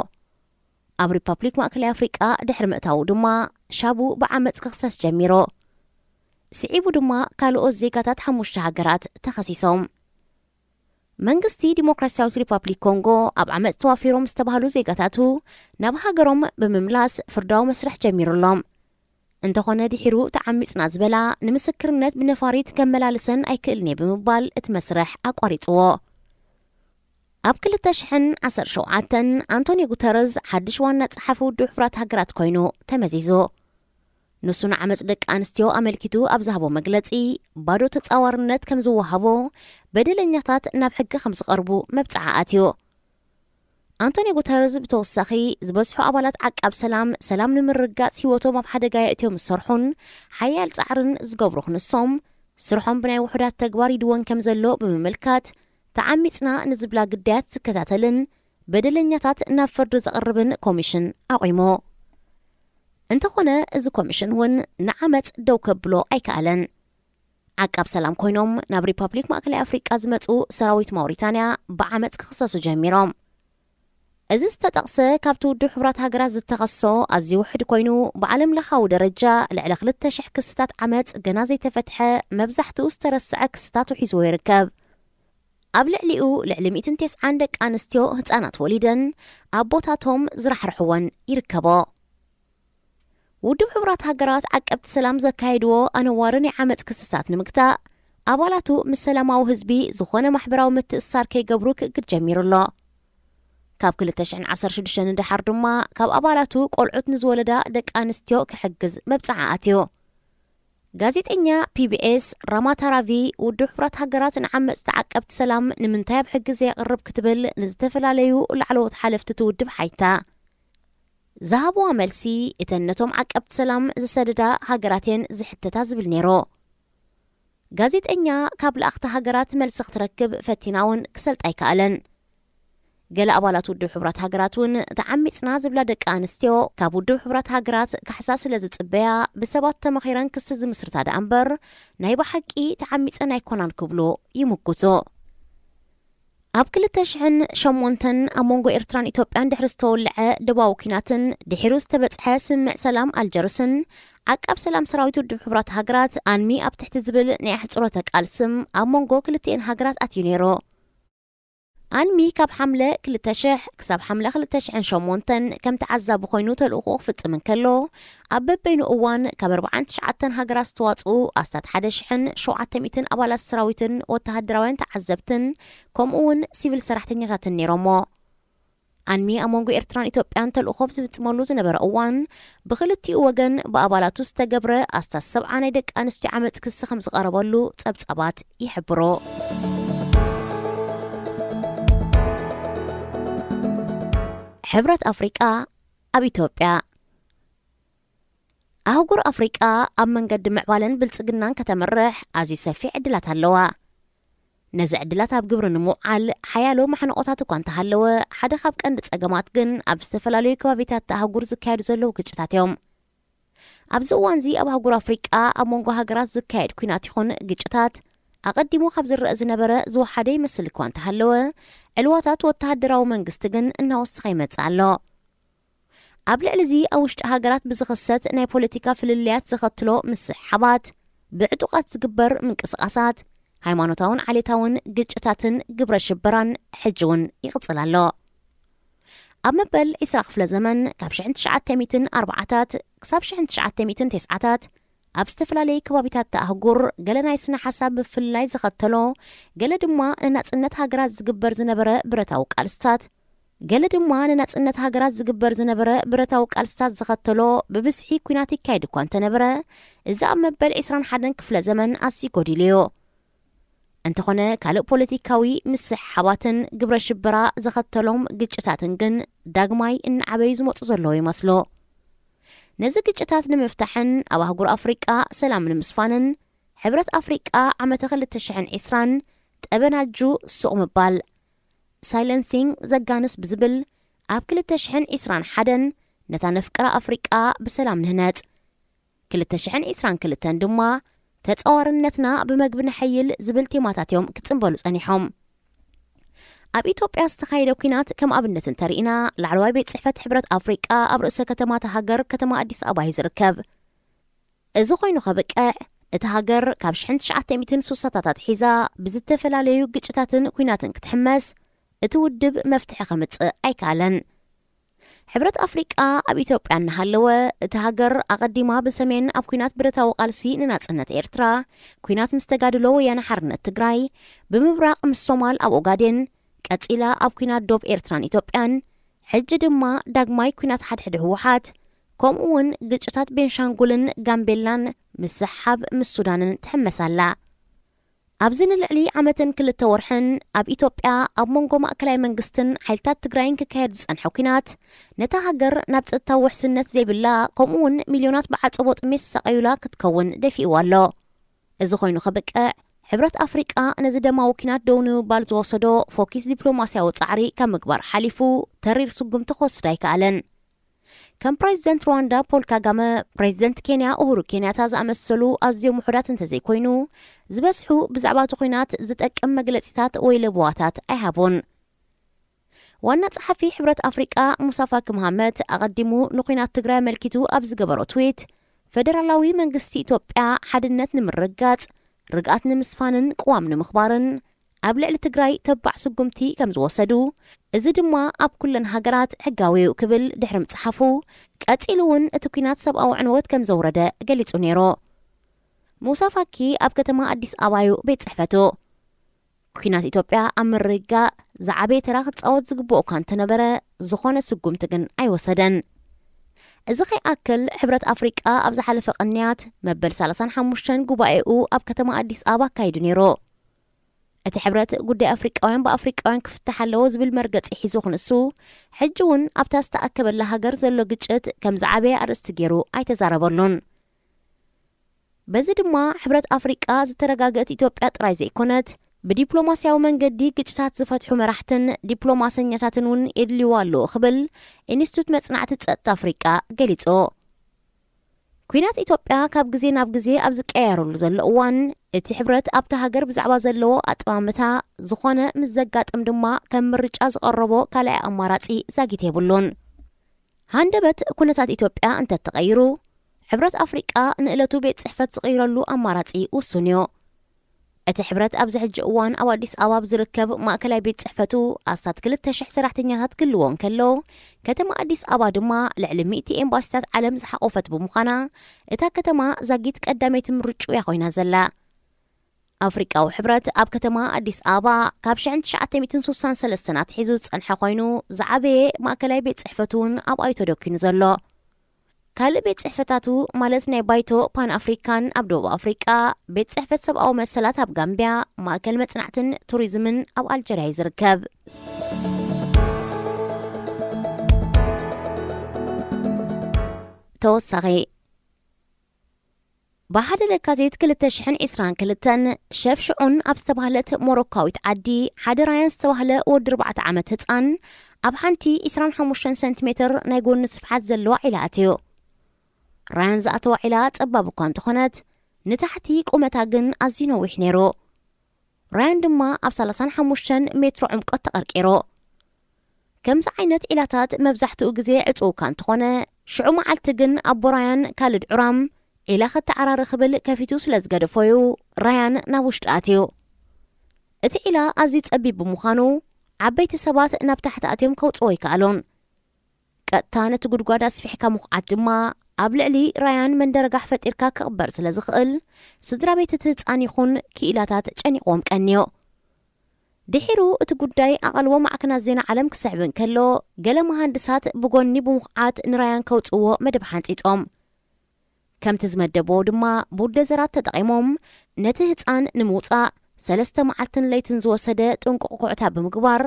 ኣብ ሪፓብሊክ ማእከላይ ኣፍሪቃ ድሕሪ ምእታዉ ድማ ሻቡ ብዓመጽ ክኽሰስ ጀሚሩ። ስዒቡ ድማ ካልኦት ዜጋታት ሓሙሽተ ሃገራት ተኸሲሶም። መንግስቲ ዲሞክራስያዊት ሪፓብሊክ ኮንጎ ኣብ ዓመጽ ተዋፊሮም ዝተባህሉ ዜጋታቱ ናብ ሃገሮም ብምምላስ ፍርዳዊ መስርሕ ጀሚሩሎም። እንተኾነ ድሒሩ ተዓሚጽና ዝበላ ንምስክርነት ብነፋሪት ከመላልሰን ኣይክእልን እየ ብምባል እቲ መስርሕ ኣቋሪጽዎ። ኣብ ክልተ ሽሕን ዓሰርተ ሸውዓተን ኣንቶኒዮ ጉተረዝ ሓድሽ ዋና ጸሓፊ ውድብ ሕቡራት ሃገራት ኮይኑ ተመዚዙ። ንሱ ንዓመጽ ደቂ ኣንስትዮ ኣመልኪቱ ኣብ ዝሃቦ መግለጺ፣ ባዶ ተጻዋርነት ከም ዝወሃቦ፣ በደለኛታት ናብ ሕጊ ከም ዝቐርቡ መብጽዓ ኣትዩ። ኣንቶኒዮ ጉተረዝ ብተወሳኺ፣ ዝበዝሑ ኣባላት ዓቃብ ሰላም፣ ሰላም ንምርግጋጽ ህይወቶም ኣብ ሓደጋ የእትዮም ዝሰርሑን ሓያል ጻዕርን ዝገብሩ ክንሶም፣ ስርሖም ብናይ ውሑዳት ተግባር ይድወን ከም ዘሎ ብምምልካት፣ ተዓሚጽና ንዝብላ ግዳያት ዝከታተልን በደለኛታት ናብ ፍርዲ ዘቕርብን ኮሚሽን ኣቑሙ። እንተኾነ፣ እዚ ኮሚሽን እውን ንዓመጽ ደው ከብሎ ኣይከኣለን። ዓቃብ ሰላም ኮይኖም ናብ ሪፓብሊክ ማእከላይ ኣፍሪቃ ዝመጹ ሰራዊት ማውሪታንያ ብዓመጽ ክኽሰሱ ጀሚሮም። እዚ ዝተጠቕሰ ካብቲ ውድብ ሕቡራት ሃገራት ዝተኸሶ ኣዝዩ ውሕድ ኮይኑ፣ ብዓለም ለኻዊ ደረጃ ልዕሊ ክልተ ሽሕ ክስታት ዓመጽ ገና ዘይተፈትሐ፣ መብዛሕትኡ ዝተረስዐ ክስታት ውሒዝዎ ይርከብ። ኣብ ልዕሊኡ ልዕሊ ሚእትን ተስዓን ደቂ ኣንስትዮ ህጻናት ወሊደን ኣቦታቶም ዝራሕርሕወን ይርከቦ። ውድብ ሕቡራት ሃገራት ዓቀብቲ ሰላም ዘካየድዎ ኣነዋሪ ናይ ዓመጽ ክስታት ንምግታእ፣ ኣባላቱ ምስ ሰላማዊ ህዝቢ ዝኾነ ማሕበራዊ ምትእስሳር ከይገብሩ ክእግድ ጀሚሩ ኣሎ። ካብ ክልተ ሽሕን ዓሰርተ ሽዱሽተን ንደሓር ድማ ካብ ኣባላቱ ቆልዑት ንዝወለዳ ደቂ ኣንስትዮ ክሕግዝ መብጽዓ ኣትዩ። ጋዜጠኛ ፒ ቢ ኤስ ራማታራቪ፣ ውድብ ሕቡራት ሃገራት ንዓመጽቲ ዓቀብቲ ሰላም ንምንታይ ኣብ ሕጊ ዘየቕርብ ክትብል ንዝተፈላለዩ ላዕለዎት ሓለፍቲ እቲ ውድብ ሓይታ። ዝሃብዋ መልሲ፣ እተን ነቶም ዓቀብቲ ሰላም ዝሰደዳ ሃገራት እየን ዝሕተታ ዝብል ነይሩ። ጋዜጠኛ ካብ ለኣኽቲ ሃገራት መልሲ ክትረክብ ፈቲና እውን ክሰልጣ ኣይከኣለን። ገለ ኣባላት ውድብ ሕቡራት ሃገራት እውን ተዓሚጽና ዝብላ ደቂ ኣንስትዮ ካብ ውድብ ሕቡራት ሃገራት ካሕሳ ስለ ዝጽበያ ብሰባት ተመኺረን ክሲ ዝምስርታ ደኣ እምበር ናይ ብሓቂ ተዓሚጸን ኣይኮናን ክብሉ ይምጉቱ። ኣብ ክልተ ሽሕን ሸሞንተን ኣብ መንጎ ኤርትራን ኢትዮጵያን ድሕሪ ዝተወልዐ ደባዊ ኲናትን ድሒሩ ዝተበጽሐ ስምምዕ ሰላም ኣልጀርስን ዓቃብ ሰላም ሰራዊት ውድብ ሕቡራት ሃገራት ኣንሚ ኣብ ትሕቲ ዝብል ናይ ኣሕጽሮተ ቃል ስም ኣብ መንጎ ክልቲኤን ሃገራት ኣትዩ ነይሩ። ኣንሚ ካብ ሓምለ ክልተ ሽሕ ክሳብ ሓምለ ክልተ ሽሕን ሸሞንተን ከም ተዓዛቢ ኮይኑ ተልእኾኡ ክፍጽም እንከሎ፣ ኣብ በበይኑ እዋን ካብ ኣርባዓን ትሽዓተን ሃገራት ዝተዋጽኡ ኣስታት ሓደ ሽሕን ሸውዓተ ሚእትን ኣባላት ሰራዊትን ወተሃደራውያን ተዓዘብትን ከምኡ እውን ሲቪል ሰራሕተኛታትን ነይሮሞ። ኣንሚ ኣብ መንጎ ኤርትራን ኢትዮጵያን ተልእኾ ኣብ ዝፍጽመሉ ዝነበረ እዋን፣ ብኽልቲኡ ወገን ብኣባላቱ ዝተገብረ ኣስታት ሰብዓ ናይ ደቂ ኣንስትዮ ዓመጽ ክሲ ከም ዝቐረበሉ ጸብጻባት ይሕብሩ። ሕብረት ኣፍሪቃ ኣብ ኢትዮጵያ። ኣህጉር ኣፍሪቃ ኣብ መንገዲ ምዕባለን ብልጽግናን ከተምርሕ ኣዝዩ ሰፊሕ ዕድላት ኣለዋ። ነዚ ዕድላት ኣብ ግብሪ ንምውዓል ሓያሎ ማሕንቖታት እኳ እንተሃለወ፣ ሓደ ካብ ቀንዲ ጸገማት ግን ኣብ ዝተፈላለዩ ከባቢታት እታ ኣህጉር ዝካየዱ ዘለዉ ግጭታት እዮም። ኣብዚ እዋንዚ ኣብ ኣህጉር ኣፍሪቃ ኣብ መንጎ ሃገራት ዝካየድ ኲናት ይኹን ግጭታት፣ ኣቐዲሙ ካብ ዝረአ ዝነበረ ዝወሓደ ይመስል እኳ እንተሃለወ፣ ዕልዋታት ወተሃደራዊ መንግስቲ ግን እናወሰኸ ይመጽእ ኣሎ። ኣብ ልዕሊ እዚ ኣብ ውሽጢ ሃገራት ብዝኽሰት ናይ ፖለቲካ ፍልልያት ዘኸትሎ ምስሕሓባት፣ ብዕጡቓት ዝግበር ምንቅስቓሳት፣ ሃይማኖታውን ዓሌታውን ግጭታትን ግብረ ሽበራን ሕጂ እውን ይቕጽል ኣሎ። ኣብ መበል ዕስራ ክፍለ ዘመን፣ ካብ ሽሕን ትሽዓተ ሚእትን ኣርባዓታት ክሳብ ሽሕን ትሽዓተ ሚእትን ተስዓታት፣ ኣብ ዝተፈላለየ ከባቢታት ኣህጉር ገለ ናይ ስነ ሓሳብ ምፍልላይ ዘኸተሎ፣ ገለ ድማ ንናጽነት ሃገራት ዝግበር ዝነበረ ብረታዊ ቃልስታት፣ ገለ ድማ ንናጽነት ሃገራት ዝግበር ዝነበረ ብረታዊ ቃልስታት ዘኸተሎ ብብዝሒ ኲናት ይካየድ እኳ እንተነበረ፣ እዚ ኣብ መበል ዕስራን ሓደን ክፍለ ዘመን ኣዝዩ ጎዲሉዮ። እንተኾነ፣ ካልእ ፖለቲካዊ ምስሕሓባትን ግብረ ሽበራ ዘኸተሎም ግጭታትን ግን ዳግማይ እናዓበዩ ዝመጹ ዘለዉ ይመስሉ። ነዚ ግጭታት ንምፍታሕን ኣብ ኣህጉር ኣፍሪቃ ሰላም ንምስፋንን፣ ሕብረት ኣፍሪቃ ዓመተ ክልተ ሽሕን ዕስራን ጠበናጁ ሱቕ ምባል፣ ሳይለንሲንግ ዘጋንስ ብዝብል፣ ኣብ ክልተ ሽሕን ዕስራን ሓደን ነታ ነፍቅራ ኣፍሪቃ ብሰላም ንህነጽ፣ ክልተ ሽሕን ዕስራን ክልተን ድማ ተጻዋርነትና ብመግቢ ነሐይል ዝብል ቴማታት እዮም ክጽንበሉ ጸኒሖም። ኣብ ኢትዮጵያ ዝተኻየደ ኲናት ከም ኣብነት እንተርኢና፣ ላዕለዋይ ቤት ጽሕፈት ሕብረት ኣፍሪቃ ኣብ ርእሰ ከተማ እታ ሃገር ከተማ ኣዲስ ኣበባ እዩ ዝርከብ። እዚ ኮይኑ ከብቅዕ፣ እታ ሃገር ካብ ሽሕን ትሽዓተ ሚእትን ስሳታት ኣትሒዛ ብዝተፈላለዩ ግጭታትን ኲናትን ክትሕመስ፣ እቲ ውድብ መፍትሒ ከምጽእ ኣይከኣለን። ሕብረት ኣፍሪቃ ኣብ ኢትዮጵያ እናሃለወ፣ እታ ሃገር ኣቐዲማ ብሰሜን ኣብ ኲናት ብረታዊ ቃልሲ ንናጽነት ኤርትራ፣ ኲናት ምስ ተጋድሎ ወያነ ሓርነት ትግራይ፣ ብምብራቕ ምስ ሶማል ኣብ ኦጋዴን፣ ቀጺላ ኣብ ኲናት ዶብ ኤርትራን ኢትዮጵያን፣ ሕጂ ድማ ዳግማይ ኲናት ሓድሕድ ህወሓት፣ ከምኡ እውን ግጭታት ቤንሻንጉልን ጋምቤላን ምስሕሓብ ምስ ሱዳንን ትሕመስ ኣላ። ኣብዚ ንልዕሊ ዓመትን ክልተ ወርሕን ኣብ ኢትዮጵያ ኣብ መንጎ ማእከላይ መንግስትን ሓይልታት ትግራይን ክካየድ ዝጸንሐ ኲናት፣ ነታ ሃገር ናብ ጸጥታዊ ውሕስነት ዘይብላ፣ ከምኡ እውን ሚልዮናት ብዓጸቦ ጥሜት ዝሳቐዩላ ክትከውን ደፊእዋ ኣሎ። እዚ ኮይኑ ከብቅዕ፣ ሕብረት ኣፍሪቃ ነዚ ደማዊ ኲናት ደው ንምባል ዝወሰዶ ፎኪስ ዲፕሎማስያዊ ጻዕሪ ካብ ምግባር ሓሊፉ፣ ተሪር ስጉምቲ ክወስድ ኣይከኣለን። ከም ፕሬዚደንት ሩዋንዳ ፖል ካጋመ፣ ፕሬዚደንት ኬንያ ኡሁሩ ኬንያታ ዝኣመሰሉ ኣዝዮም ውሑዳት እንተዘይኮይኑ፣ ዝበዝሑ ብዛዕባ እቲ ኲናት ዝጠቅም መግለጺታት ወይ ለበዋታት ኣይሃቡን። ዋና ጸሓፊ ሕብረት ኣፍሪቃ ሙሳ ፋኪ መሃመት ኣቐዲሙ ንኲናት ትግራይ ኣመልኪቱ ኣብ ዝገበሮ ትዊት፣ ፈደራላዊ መንግስቲ ኢትዮጵያ ሓድነት ንምርግጋጽ፣ ርግኣት ንምስፋንን ቅዋም ንምኽባርን ኣብ ልዕሊ ትግራይ ተባዕ ስጉምቲ ከም ዝወሰዱ፣ እዚ ድማ ኣብ ኩለን ሃገራት ሕጋዊ እዩ ክብል ድሕሪ ምጽሓፉ፣ ቀጺሉ እውን እቲ ኲናት ሰብኣዊ ዕንወት ከም ዘውረደ ገሊጹ ነይሩ። ሙሳ ፋኪ ኣብ ከተማ ኣዲስ ኣበባ እዩ ቤት ጽሕፈቱ። ኲናት ኢትዮጵያ ኣብ ምርግጋእ ዝዓበየ ተራ ክጻወት ዝግብኦ እኳ እንተነበረ፣ ዝኾነ ስጉምቲ ግን ኣይወሰደን። እዚ ከይኣክል፣ ሕብረት ኣፍሪቃ ኣብ ዝሓለፈ ቅንያት መበል ሰላሳን ሓሙሽተን ጉባኤኡ ኣብ ከተማ ኣዲስ ኣበባ ኣካይዱ ነይሩ። እቲ ሕብረት ጉዳይ ኣፍሪቃውያን ብኣፍሪቃውያን ክፍታሕ ኣለዎ ዝብል መርገጺ ሒዙ ክንሱ፣ ሕጂ እውን ኣብታ ዝተኣከበላ ሃገር ዘሎ ግጭት ከም ዝዓበየ ኣርእስቲ ገይሩ ኣይተዛረበሉን። በዚ ድማ ሕብረት ኣፍሪቃ ዝተረጋገእት ኢትዮጵያ ጥራይ ዘይኮነት፣ ብዲፕሎማስያዊ መንገዲ ግጭታት ዝፈትሑ መራሕትን ዲፕሎማሰኛታትን እውን የድልይዋ ኣለዎ ክብል ኢንስቲትዩት መጽናዕቲ ጸጥታ ኣፍሪቃ ገሊጹ። ኲናት ኢትዮጵያ ካብ ግዜ ናብ ግዜ ኣብ ዝቀያየረሉ ዘሎ እዋን፣ እቲ ሕብረት ኣብታ ሃገር ብዛዕባ ዘለዎ ኣጠማምታ ዝኾነ ምስ ዘጋጥም ድማ ከም ምርጫ ዝቐረቦ ካልኣይ ኣማራጺ ዛጊት የብሉን። ሃንደበት ኩነታት ኢትዮጵያ እንተተቐይሩ፣ ሕብረት ኣፍሪቃ ንእለቱ ቤት ጽሕፈት ዝቕይረሉ ኣማራጺ ውሱን እዩ። እቲ ሕብረት ኣብዚ ሕጂ እዋን ኣብ ኣዲስ ኣበባ ኣብ ዝርከብ ማእከላይ ቤት ጽሕፈቱ ኣስታት ክልተ ሽሕ ሰራሕተኛታት ክህልዎ እንከሎ፣ ከተማ ኣዲስ ኣበባ ድማ ልዕሊ ሚእቲ ኤምባሲታት ዓለም ዝሓቖፈት ብምዃና፣ እታ ከተማ ዛጊት ቀዳመይቲ ምርጭኡ እያ ኮይና ዘላ። ኣፍሪቃዊ ሕብረት ኣብ ከተማ ኣዲስ ኣበባ ካብ ሽሕን ትሽዓተ ሚእትን ስሳን ሰለስተን ኣትሒዙ ዝጸንሐ ኮይኑ፣ ዝዓበየ ማእከላይ ቤት ጽሕፈቱ እውን ኣብ ኣይቶ ደኪኑ ዘሎ። ካልእ ቤት ጽሕፈታቱ፣ ማለት ናይ ባይቶ ፓን ኣፍሪካን ኣብ ደቡብ ኣፍሪቃ፣ ቤት ጽሕፈት ሰብኣዊ መሰላት ኣብ ጋምቢያ፣ ማእከል መጽናዕትን ቱሪዝምን ኣብ ኣልጀርያ እዩ ዝርከብ። ተወሳኺ፣ ብሓደ ለካቲት ክልተ ሽሕን ዕስራን ክልተን ሸፍሽዑን ኣብ ዝተባህለት ሞሮካዊት ዓዲ፣ ሓደ ራያን ዝተባህለ ወዲ ኣርባዕተ ዓመት ህጻን ኣብ ሓንቲ ዕስራን ሓሙሽተን ሰንቲሜትር ናይ ጎኒ ስፍሓት ዘለዋ ዒላ ኣትዩ። ራያን ዝኣተዋ ዒላ ጸባብ እኳ እንተኾነት፣ ንታሕቲ ቁመታ ግን ኣዝዩ ነዊሕ ነይሩ። ራያን ድማ ኣብ ሰላሳን ሓሙሽተን ሜትሮ ዕምቆት ተቐርቂሩ። ከምዚ ዓይነት ዒላታት መብዛሕትኡ ግዜ ዕጹው እኳ እንተኾነ፣ ሽዑ መዓልቲ ግን ኣቦ ራያን ካልድ ዑራም ዒላ ከተዓራሪ ክብል ከፊቱ ስለ ዝገደፎ'ዩ ራያን ናብ ውሽጢ ኣትዩ። እቲ ዒላ ኣዝዩ ጸቢብ ብምዃኑ፣ ዓበይቲ ሰባት ናብ ታሕቲ ኣትዮም ከውጽዎ ኣይከኣሉን። ቀጥታ ነቲ ጉድጓድ ኣስፊሕካ ምኹዓት ድማ ኣብ ልዕሊ ራያን መንደርጋሕ ፈጢርካ ክቕበር ስለ ዝኽእል፣ ስድራ ቤት እቲ ህጻን ይኹን ክኢላታት ጨኒቕዎም ቀንዮ። ድሒሩ እቲ ጉዳይ ኣቓልቦ ማዕከናት ዜና ዓለም ክስዕብ እንከሎ፣ ገለ መሃንድሳት ብጎኒ ብምኹዓት ንራያን ከውጽእዎ መደብ ሓንጺጾም። ከምቲ ዝመደብዎ ድማ ቡልደዘራት ተጠቒሞም ነቲ ህጻን ንምውጻእ ሰለስተ መዓልትን ለይትን ዝወሰደ ጥንቁቕ ኩዕታ ብምግባር፣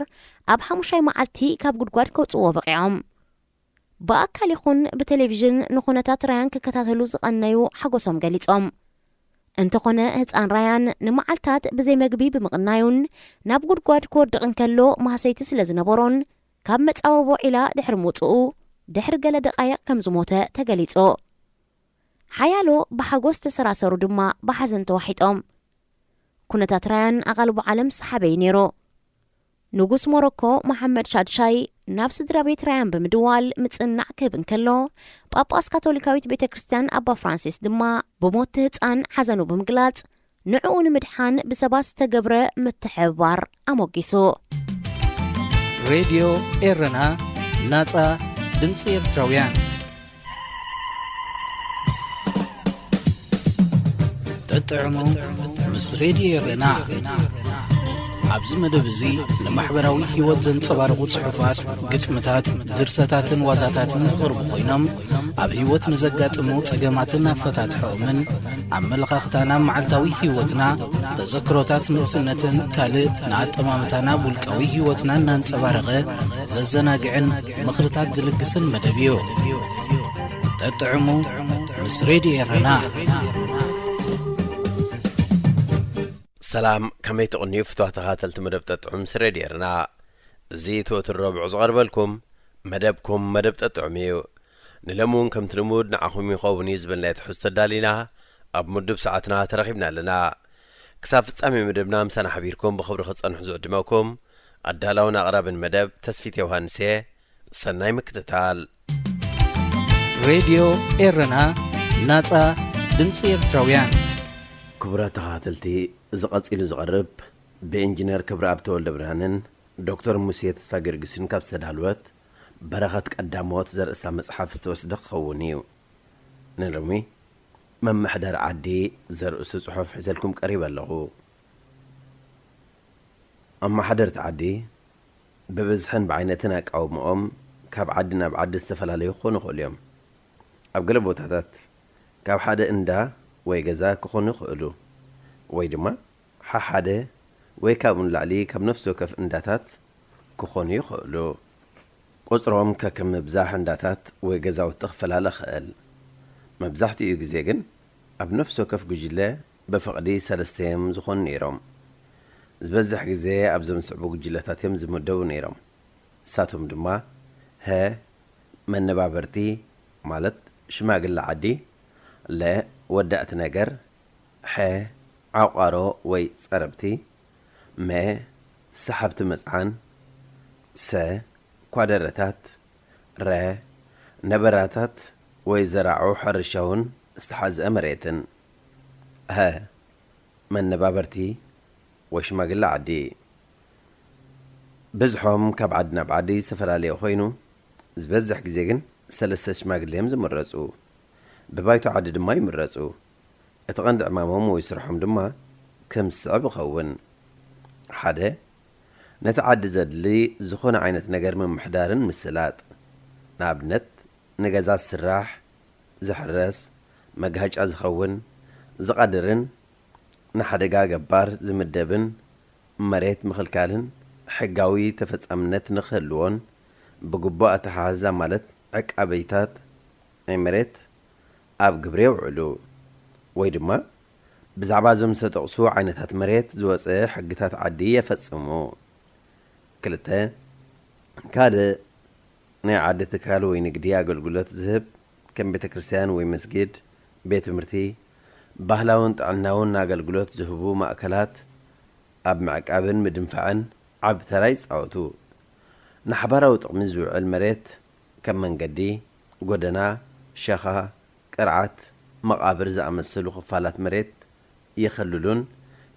ኣብ ሓሙሻይ መዓልቲ ካብ ጉድጓድ ከውጽእዎ በቒዖም። ብኣካል ይኹን ብቴሌቪዥን ንኹነታት ራያን ክከታተሉ ዝቐነዩ ሓጎሶም ገሊጾም። እንተኾነ ህጻን ራያን ንመዓልታት ብዘይ መግቢ ብምቕናዩን ናብ ጉድጓድ ክወድቕ እንከሎ ማህሰይቲ ስለ ዝነበሮን ካብ መጻወቦ ዒላ ድሕሪ ምውጽኡ ድሕሪ ገለ ደቃይቕ ከም ዝሞተ ተገሊጹ። ሓያሎ ብሓጎስ ተሰራሰሩ ድማ ብሓዘን ተዋሒጦም። ኩነታት ራያን ኣቓልቦ ዓለም ዝሰሓበ እዩ ነይሩ። ንጉስ ሞሮኮ መሓመድ ሻድሻይ ናብ ስድራ ቤት ራያን ብምድዋል ምጽንናዕ ክህብ እንከሎ፣ ጳጳስ ካቶሊካዊት ቤተ ክርስቲያን ኣባ ፍራንሲስ ድማ ብሞት ህጻን ሓዘኑ ብምግላጽ፣ ንዕኡ ንምድሓን ብሰባት ዝተገብረ ምትሕብባር ኣሞጊሱ። ሬድዮ ኤረና፣ ናጻ ድምጺ ኤርትራውያን። ጠጥዕሙ ምስ ሬድዮ ኤረና። ኣብዚ መደብ እዚ ንማሕበራዊ ህይወት ዘንጸባርቑ ጽሑፋት፣ ግጥምታት፣ ድርሰታትን ዋዛታትን ዝቐርቡ ኮይኖም፣ ኣብ ህይወት ንዘጋጥሙ ጸገማትን ኣፈታትሖኦምን፣ ኣመለኻኽታና ኣብ መዓልታዊ ህይወትና፣ ተዘክሮታት ንእስነትን ካልእ ንኣጠማምታና ኣብ ውልቃዊ ህይወትና እናንጸባረቐ ዘዘናግዕን ምኽርታት ዝልግስን መደብ እዩ። ጠጥዕሙ ምስ ሬድዮ ኤረና። ሰላም፣ ከመይ ትቕንዩ ፍትዋ ተኻተልቲ መደብ ጠጥዑም ምስ ሬድዮ ኤረና? እዚ እቲ ወትሩ ረቡዕ ዝቐርበልኩም መደብኩም መደብ ጠጥዑም እዩ። ንሎሚ እውን ከምቲ ልሙድ ንዓኹም ይኸውን እዩ ዝበልናዮ ትሕዝቶ ኣዳሊና ኣብ ምዱብ ሰዓትና ተረኺብና ኣለና። ክሳብ ፍጻሜ መደብና ምሳና ሓቢርኩም ብኽብሪ ክትጸንሑ ዝዕድመኩም ኣዳላውን ኣቕራብን መደብ ተስፊት ዮሃንስ እየ። ሰናይ ምክትታል። ሬድዮ ኤረና፣ ናጻ ድምጺ ኤርትራውያን። ክቡራት ተኸታተልቲ፣ እዚ ቀጺሉ ዝቐርብ ብኢንጂነር ክብረኣብ ተወልደብርሃንን ዶክተር ሙሴ ተስፋጊዮርጊስን ካብ ዝተዳለወት በረኸት ቀዳሞት ዘርእስታ መጽሓፍ ዝተወስደ ክኸውን እዩ። ንሎሚ መምሕደር ዓዲ ዘርእስቱ ጽሑፍ ሒዘልኩም ቀሪበ ኣለኹ። ኣመሓደርቲ ዓዲ ብብዝሕን ብዓይነትን ኣቃውምኦም ካብ ዓዲ ናብ ዓዲ ዝተፈላለዩ ክኾኑ ይኽእሉ እዮም። ኣብ ገለ ቦታታት ካብ ሓደ እንዳ ወይ ገዛ ክኾኑ ይኽእሉ፣ ወይ ድማ ሓሓደ ወይ ካብኡ ንላዕሊ ካብ ነፍሲ ወከፍ እንዳታት ክኾኑ ይኽእሉ። ቁጽሮም ከከም ምብዛሕ እንዳታት ወይ ገዛውቲ ክፈላለ ይኽእል። መብዛሕትኡ ግዜ ግን ኣብ ነፍሲ ወከፍ ጉጅለ ብፍቕዲ ሰለስተ እዮም ዝኾኑ ነይሮም። ዝበዝሕ ግዜ ኣብዞም ዝስዕቡ ጉጅለታት እዮም ዝምደቡ ነይሮም። ንሳቶም ድማ፣ ሀ፣ መነባበርቲ ማለት ሽማግለ ዓዲ፣ ለ፣ ወዳእቲ ነገር፣ ሐ፣ ዓቋሮ ወይ ጸረብቲ፣ መ፣ ሰሓብቲ መጽዓን፣ ሰ፣ ኳደረታት፣ ረ፣ ነበራታት ወይ ዘራዑ ሕርሻውን ዝተሓዝአ መሬትን። ሀ፣ መነባበርቲ ወይ ሽማግለ ዓዲ። ብዝሖም ካብ ዓዲ ናብ ዓዲ ዝተፈላለየ ኮይኑ፣ ዝበዝሕ ግዜ ግን ሰለስተ ሽማግለ እዮም ዝምረጹ። ብባይቶ ዓዲ ድማ ይምረጹ። እቲ ቀንዲ ዕማሞም ወይ ስርሖም ድማ ከም ዝስዕብ ይኸውን። ሓደ፣ ነቲ ዓዲ ዘድሊ ዝኾነ ዓይነት ነገር ምምሕዳርን ምስላጥ። ንኣብነት፣ ንገዛ ዝስራሕ፣ ዝሕረስ፣ መጋሃጫ ዝኸውን፣ ዝቐድርን ንሓደጋ ገባር ዝምደብን መሬት ምኽልካልን ሕጋዊ ተፈጻምነት ንኽህልዎን ብግቡእ ኣተሓሕዛ ማለት ዕቃበይታት ናይ መሬት ኣብ ግብሪ የውዕሉ ወይ ድማ ብዛዕባ እዞም ዝተጠቕሱ ዓይነታት መሬት ዝወጸ ሕግታት ዓዲ የፈጽሙ። ክልተ፣ ካልእ ናይ ዓዲ ትካል ወይ ንግዲ ኣገልግሎት ዝህብ ከም ቤተ ክርስቲያን ወይ መስጊድ፣ ቤት ትምህርቲ፣ ባህላውን ጥዕናውን ኣገልግሎት ዝህቡ ማእከላት ኣብ ምዕቃብን ምድንፋዕን ዓቢ ተራ ይጻወቱ። ንሓባራዊ ጥቕሚ ዝውዕል መሬት ከም መንገዲ፣ ጎደና፣ ሸኻ፣ ቅርዓት፣ መቓብር ዝኣመሰሉ ክፋላት መሬት የኸልሉን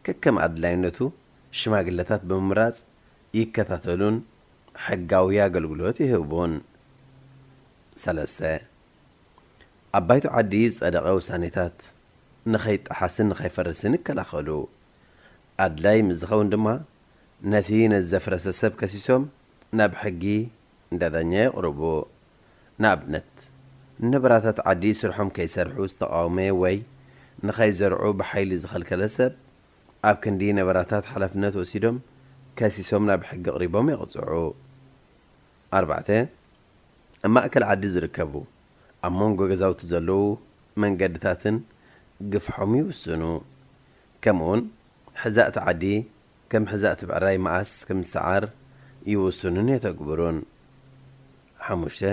ከከም ኣድላይነቱ ሽማግለታት ብምምራጽ ይከታተሉን ሕጋዊ ኣገልግሎት ይህቡን። ሰለስተ፣ ኣብ ባይቶ ዓዲ ዝጸደቐ ውሳኔታት ንኸይጠሓስን ንኸይፈርስን ይከላኸሉ። ኣድላይ ምስ ዝኸውን ድማ ነቲ ነዚ ዘፍረሰ ሰብ ከሲሶም ናብ ሕጊ እንዳ ዳኛ የቕርቡ። ንኣብነት፣ ንበራታት ዓዲ ስርሖም ከይሰርሑ ዝተቓወመ ወይ ንኸይዘርዑ ብሓይሊ ዝኸልከለ ሰብ ኣብ ክንዲ ነበራታት ሓላፍነት ወሲዶም ከሲሶም ናብ ሕጊ ኣቕሪቦም የቕጽዑ። ኣርባዕተ፣ ኣብ ማእከል ዓዲ ዝርከቡ ኣብ መንጎ ገዛውቲ ዘለዉ መንገድታትን ግፍሖም ይውስኑ። ከምኡውን ሕዛእቲ ዓዲ ከም ሕዛእቲ ብዕራይ መኣስ ከም ዝሰዓር ይውስኑን የተግብሩን። ሓሙሽተ፣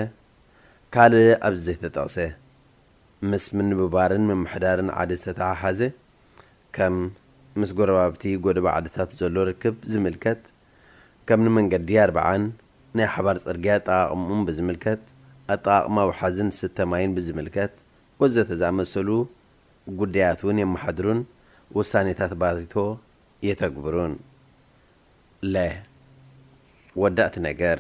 ካልእ ኣብዚ ዘይተጠቕሰ ምስ ምንብባርን ምምሕዳርን ዓዲ ዝተተሓሓዘ ከም ምስ ጎረባብቲ ጎደቦ ዓድታት ዘሎ ርክብ ዝምልከት፣ ከም ንመንገዲ ኣርብዓን ናይ ሓባር ጽርግያ ኣጠቓቕምኡን ብዝምልከት፣ ኣጠቓቕማ ወሓዝን ስተ ማይን ብዝምልከት ወዘተ ዝኣመሰሉ ጉዳያት እውን የመሓድሩን ውሳኔታት ባይቶ የተግብሩን። ለ፣ ወዳእቲ ነገር፣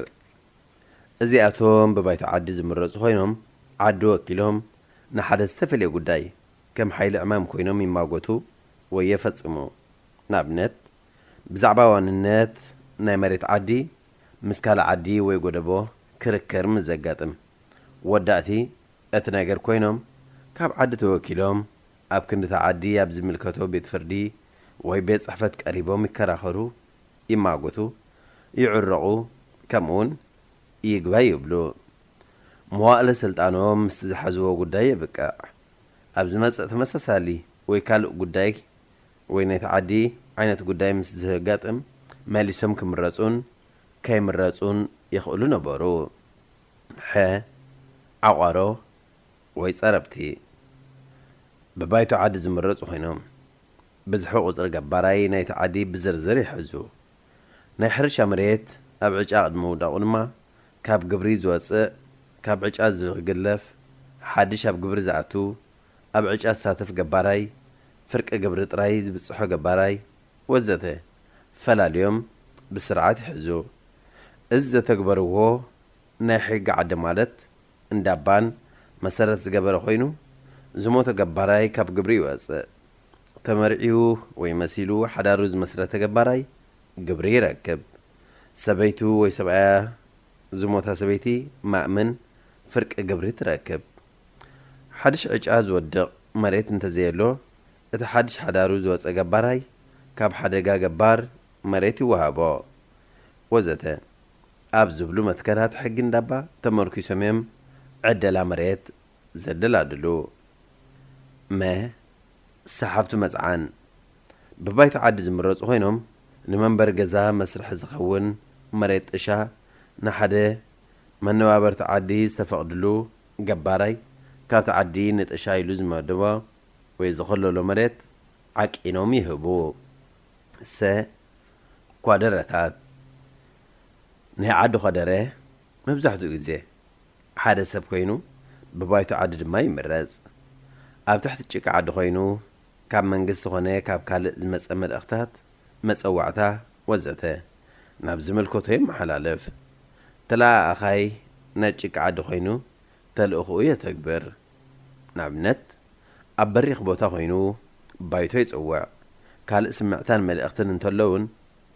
እዚኣቶም ብባይቶ ዓዲ ዝምረጹ ኮይኖም፣ ዓዲ ወኪሎም ንሓደ ዝተፈልየ ጉዳይ ከም ሓይሊ ዕማም ኮይኖም ይማጎቱ ወይ የፈጽሙ። ንኣብነት፣ ብዛዕባ ዋንነት ናይ መሬት ዓዲ ምስ ካልእ ዓዲ ወይ ጎደቦ ክርክር ምስ ዘጋጥም፣ ወዳእቲ እቲ ነገር ኮይኖም፣ ካብ ዓዲ ተወኪሎም ኣብ ክንድቲ ዓዲ ኣብ ዝምልከቶ ቤት ፍርዲ ወይ ቤት ጽሕፈት ቀሪቦም ይከራኸሩ፣ ይማጎቱ፣ ይዕረቑ፣ ከምኡውን ይግባይ ይብሉ። መዋእለ ስልጣኖም ምስቲ ዝሓዝዎ ጉዳይ የብቅዕ። ኣብ ዝመጽእ ተመሳሳሊ ወይ ካልእ ጉዳይ ወይ ናይቲ ዓዲ ዓይነት ጉዳይ ምስ ዘጋጥም፣ መሊሶም ክምረጹን ከይምረጹን ይኽእሉ ነበሩ። ሐ፣ ዓቋሮ ወይ ጸረብቲ ብባይቶ ዓዲ ዝምረጹ ኮይኖም፣ ብዝሒ ቁጽሪ ገባራይ ናይቲ ዓዲ ብዝርዝር ይሕዙ። ናይ ሕርሻ መሬት ኣብ ዕጫ ቅድሚ ምውዳቑ ድማ፣ ካብ ግብሪ ዝወጽእ፣ ካብ ዕጫ ዝግለፍ፣ ሓድሽ ኣብ ግብሪ ዝኣቱ፣ ኣብ ዕጫ ዝሳተፍ ገባራይ፣ ፍርቂ ግብሪ ጥራይ ዝብጽሖ ገባራይ፣ ወዘተ ፈላልዮም ብስርዓት ይሕዙ። እዚ ዘተግበርዎ ናይ ሕጊ ዓዲ ማለት እንዳባን መሰረት ዝገበረ ኮይኑ፣ ዝሞተ ገባራይ ካብ ግብሪ ይወጽእ። ተመርዕዩ ወይ መሲሉ ሓዳሩ ዝመስረተ ገባራይ ግብሪ ይረክብ። ሰበይቱ ወይ ሰብኣያ ዝሞታ ሰበይቲ ማእምን ፍርቂ ግብሪ ትረክብ። ሓድሽ ዕጫ ዝወድቕ መሬት እንተዘየሎ፣ እቲ ሓድሽ ሓዳሩ ዝወጸ ገባራይ ካብ ሓደጋ ገባር መሬት ይወሃቦ፣ ወዘተ ኣብ ዝብሉ መትከላት ሕጊ እንዳባ ተመርኪሶም እዮም ዕደላ መሬት ዘደላድሉ። መ፣ ሰሓብቲ መጽዓን ብባይቶ ዓዲ ዝምረጹ ኮይኖም፣ ንመንበሪ ገዛ መስርሒ ዝኸውን መሬት ጥሻ ንሓደ መነባበርቲ ዓዲ ዝተፈቕድሉ ገባራይ፣ ካብቲ ዓዲ ንጥሻ ኢሉ ዝመደቦ ወይ ዝኸለሎ መሬት ዓቂኖም ይህቡ። ሰ፣ ኳደረታት። ናይ ዓዲ ኳደረ መብዛሕትኡ ግዜ ሓደ ሰብ ኮይኑ፣ ብባይቶ ዓዲ ድማ ይምረጽ። ኣብ ትሕቲ ጭቃ ዓዲ ኮይኑ፣ ካብ መንግስቲ ኮነ ካብ ካልእ ዝመጸ መልእኽታት፣ መጸዋዕታ፣ ወዘተ ናብ ዝምልከቶ የመሓላልፍ። ተለኣኣኻይ ናይ ጭቃ ዓዲ ኮይኑ ተልእኾኡ የተግብር። ንኣብነት፣ ኣብ በሪኽ ቦታ ኮይኑ ባይቶ ይጽውዕ። ካልእ ስምዕታን መልእኽትን እንተሎ እውን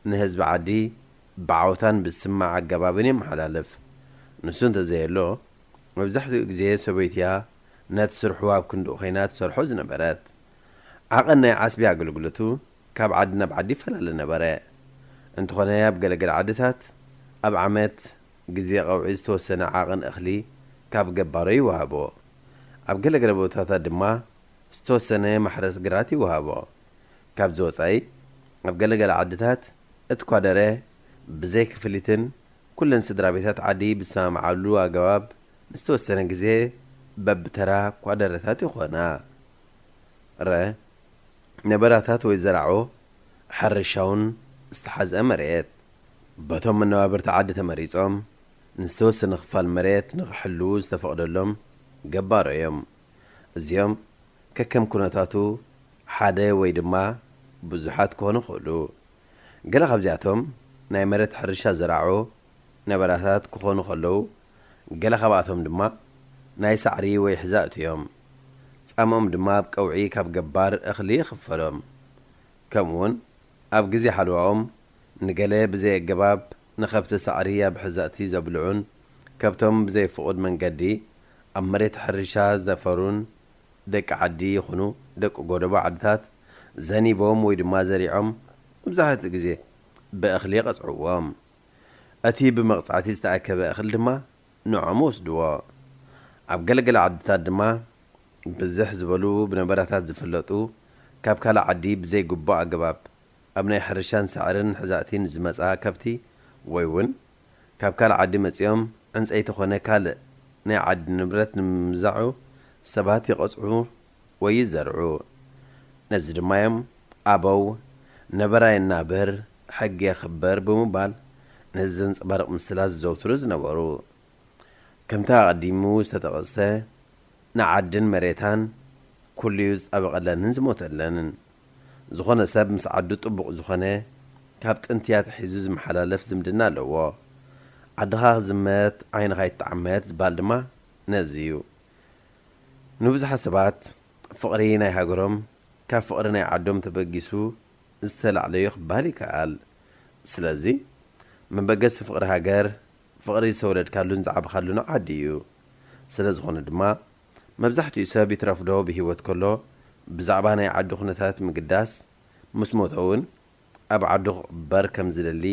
ንህዝቢ ዓዲ ብዓውታን ብዝስማዕ ኣገባብን የመሓላልፍ። ንሱ እንተዘየሎ፣ መብዛሕትኡ ግዜ ሰበይቱ'ያ ነቲ ስርሑ ኣብ ክንድኡ ኮይና ትሰርሖ ዝነበረት። ዓቐን ናይ ዓስቢ ኣገልግሎቱ ካብ ዓዲ ናብ ዓዲ ይፈላለ ነበረ። እንተኾነ፣ ኣብ ገለገለ ዓድታት ኣብ ዓመት ግዜ ቀውዒ ዝተወሰነ ዓቐን እኽሊ ካብ ገባሮ ይወሃቦ። ኣብ ገለገለ ቦታታት ድማ ዝተወሰነ ማሕረስ ግራት ይወሃቦ። ካብዚ ወጻኢ፣ ኣብ ገለገለ ዓድታት እቲ ኳደረ ብዘይ ክፍሊትን ኩለን ስድራ ቤታት ዓዲ ብዝሰማምዓሉ ኣገባብ ንዝተወሰነ ግዜ በብተራ ኳደረታት ይኾና። ረ፣ ነበራታት ወይ ዘራዕቦ ሕርሻውን ዝተሓዝአ መሬት በቶም መነባብርቲ ዓዲ ተመሪጾም ንዝተወሰነ ክፋል መሬት ንኽሕልዉ ዝተፈቕደሎም ገባሮ እዮም። እዚኦም ከከም ኩነታቱ ሓደ ወይ ድማ ብዙሓት ክኾኑ ይኽእሉ። ገለ ካብዚኣቶም ናይ መሬት ሕርሻ ዘራዕቦ ነበራታት ክኾኑ ከለዉ፣ ገለ ካብኣቶም ድማ ናይ ሳዕሪ ወይ ሕዛእቲ እዮም። ጻምኦም ድማ ኣብ ቀውዒ ካብ ገባር እኽሊ ይኽፈሎም። ከምኡውን ኣብ ግዜ ሓልዋኦም ንገለ ብዘይ ኣገባብ ንኸብቲ ሳዕሪ ኣብ ሕዛእቲ ዘብልዑን ከብቶም ብዘይ ፍቑድ መንገዲ ኣብ መሬት ሕርሻ ዘፈሩን ደቂ ዓዲ ይኹኑ ደቂ ጎደቦ ዓድታት ዘኒቦም ወይ ድማ ዘሪዖም መብዛሕትኡ ግዜ ብእኽሊ የቐጽዕዎም። እቲ ብመቕጻዕቲ ዝተኣከበ እኽሊ ድማ ንዖም ወስድዎ። ኣብ ገለገለ ዓድታት ድማ ብዝሕ ዝበሉ ብነበራታት ዝፍለጡ ካብ ካልእ ዓዲ ብዘይ ግቡእ ኣገባብ ኣብ ናይ ሕርሻን ሳዕርን ሕዛእቲን ዝመጻ ከብቲ ወይ እውን ካብ ካልእ ዓዲ መጺኦም ዕንጸይቲ ኾነ ካልእ ናይ ዓዲ ንብረት ንምምዛዑ ሰባት ይቐጽዑ ወይ ይዘርዑ። ነዚ ድማ እዮም ኣበው ነበራ የናብር፣ ሕጊ የኽብር ብምባል ነዚ ዘንጸባርቕ ምስላ ዝዘውትሩ ዝነበሩ። ከምቲ ኣቐዲሙ ዝተጠቐሰ ንዓድን መሬታን ኩሉዩ ዝጣበቐለንን ዝሞተለንን። ዝኾነ ሰብ ምስ ዓዱ ጥቡቕ ዝኾነ ካብ ጥንቲ ኣትሒዙ ዝመሓላለፍ ዝምድና ኣለዎ። ዓድኻ ክዝመት ዓይንኻ ይተዓመት ዝባል ድማ ነዚ እዩ። ንብዙሓት ሰባት ፍቕሪ ናይ ሃገሮም ካብ ፍቕሪ ናይ ዓዶም ተበጊሱ ዝተላዕለዩ ክባል ይከኣል። ስለዚ መበገሲ ፍቕሪ ሃገር ፍቕሪ ዝተወለድካሉን ዝዓበኻሉን ዓዲ እዩ። ስለ ዝኾነ ድማ መብዛሕትኡ ሰብ ይትረፍዶ ብህይወት ከሎ ብዛዕባ ናይ ዓዱ ኩነታት ምግዳስ ምስ ሞተ እውን ኣብ ዓዱ ክቕበር ከም ዝደሊ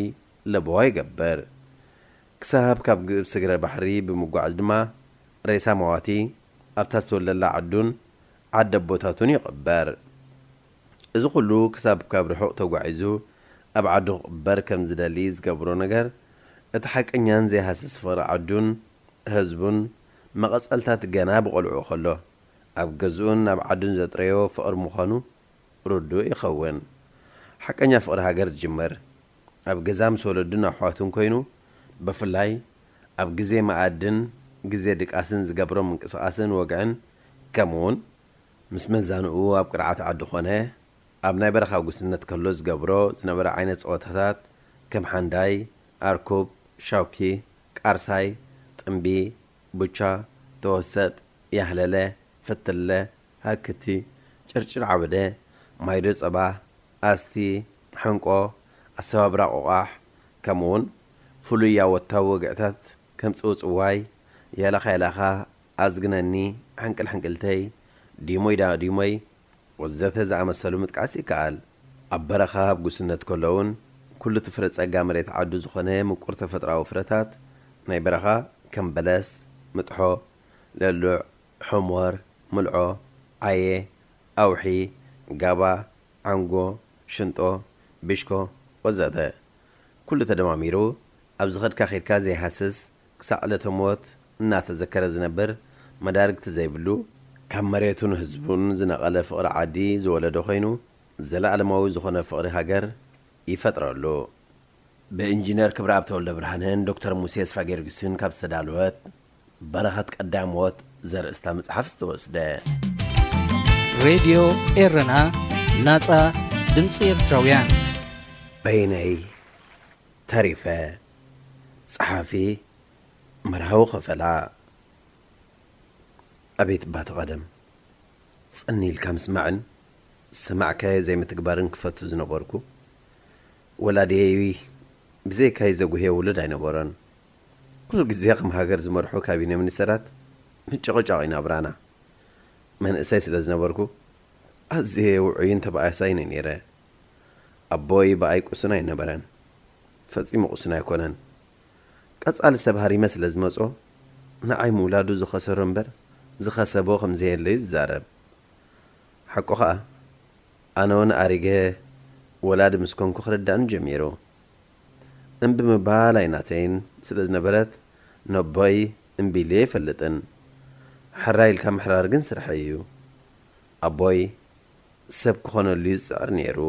ለበዋ ይገብር። ክሳብ ካብ ግእብ ስግረ ባሕሪ ብምጓዓዝ ድማ ሬሳ መዋቲ ኣብታ ዝተወለደላ ዓዱን ዓዲ ኣቦታቱን ይቕበር። እዚ ኩሉ ክሳብ ካብ ርሑቕ ተጓዒዙ ኣብ ዓዱ ክቕበር ከም ዝደሊ ዝገብሮ ነገር እቲ ሓቀኛን ዘይሃስስ ፍቕሪ ዓዱን ህዝቡን መቐጸልታት ገና ብቖልዕኡ ከሎ ኣብ ገዝኡን ኣብ ዓዱን ዘጥረዮ ፍቕሪ ምዃኑ ርዱእ ይኸውን። ሓቀኛ ፍቕሪ ሃገር ዝጅምር ኣብ ገዛ ምስ ወለዱን ኣሕዋቱን ኮይኑ ብፍላይ ኣብ ግዜ መኣድን ግዜ ድቃስን ዝገብሮ ምንቅስቓስን ወግዕን ከምኡውን ምስ መዛንኡ ኣብ ቅርዓት ዓዲ ኾነ ኣብ ናይ በረኻ ጉስነት ከሎ ዝገብሮ ዝነበረ ዓይነት ጸወታታት ከም ሓንዳይ፣ ኣርኩብ፣ ሻውኪ፣ ቃርሳይ፣ ጥምቢ፣ ቡቻ፣ ተወሰጥ፣ ያህለለ፣ ፍትለ፣ ሃክቲ፣ ጭርጭር ዓበደ፣ ማይዶ ጸባ፣ ኣስቲ፣ ሕንቆ፣ ኣሰባብራ ቆቋሕ፣ ከምኡውን ፍሉይ ያወታዊ ወግዕታት ከም ጽውጽዋይ፣ ያላኻ ያላኻ፣ ኣዝግነኒ፣ ሕንቅል ሕንቅልተይ፣ ዲሞይ ዳ ዲሞይ፣ ወዘተ ዝኣመሰሉ ምጥቃስ ይከኣል። ኣብ በረኻ ኣብ ጉስነት ከሎ እውን ኩሉ እቲ ፍረ ጸጋ መሬት ዓዱ ዝኾነ ምቁር ተፈጥሮኣዊ ፍረታት ናይ በረኻ ከም በለስ፣ ምጥሖ፣ ለሉዕ፣ ሕሞር፣ ምልዖ፣ ዓየ፣ ኣውሒ፣ ጋባ፣ ዓንጎ፣ ሽንጦ፣ ብሽኮ ወዘተ ኩሉ ተደማሚሩ ኣብ ዝኸድካ ኸድካ ዘይሃስስ ክሳዕ ዕለተ ሞት እናተዘከረ ዝነብር መዳርግቲ ዘይብሉ ካብ መሬቱን ህዝቡን ዝነቐለ ፍቕሪ ዓዲ ዝወለዶ ኮይኑ ዘለኣለማዊ ዝኾነ ፍቕሪ ሃገር ይፈጥረሉ። ብኢንጂነር ክብረኣብ ተወልደ ብርሃንን ዶክተር ሙሴ ስፋ ጊዮርጊስን ካብ ዝተዳለወት በረኸት ቀዳሞት ዘርእስታ መጽሓፍ ዝተወስደ። ሬድዮ ኤረና፣ ናጻ ድምጺ ኤርትራውያን። በይነይ ተሪፈ። ጸሓፊ መርሃዊ ከፈላ። ኣቤት እባ እቲ ቀደም፣ ጽን ኢልካ ምስማዕን ዝሰማዕካዮ ዘይምትግባርን ክፈቱ ዝነበርኩ። ወላዲየይ ብዘይካይ ዘጉህዮ ውሉድ ኣይነበሮን። ኩሉ ግዜ ከም ሃገር ዝመርሑ ካቢነ ሚኒስተራት ምጭቕጫቕ እዩ ናብራና። መንእሰይ ስለ ዝነበርኩ ኣዝየ ውዑይን ተባኣሳይን እየ ነይረ። ኣቦይ ብኣይ ቅሱን ኣይነበረን። ፈጺሙ ቅሱን ኣይኮነን። ቀጻሊ ሰብ ሃሪመ ስለ ዝመጾ ንዓይ ምውላዱ ዝኸሰሮ እምበር ዝኸሰቦ ከም ዘየለ እዩ ዝዛረብ። ሓቁ ኸኣ ኣነ እውን ኣሪገ ወላዲ ምስ ኮንኩ ክርዳእኒ ጀሚሩ። እምቢ ምባል ኣይናተይን ስለ ዝነበረት ነቦይ እምቢ ኢለዮ ኣይፈልጥን። ሕራይ ኢልካ ምሕራር ግን ስርሐይ እዩ። ኣቦይ ሰብ ክኾነሉ እዩ ዝጽዕር ነይሩ።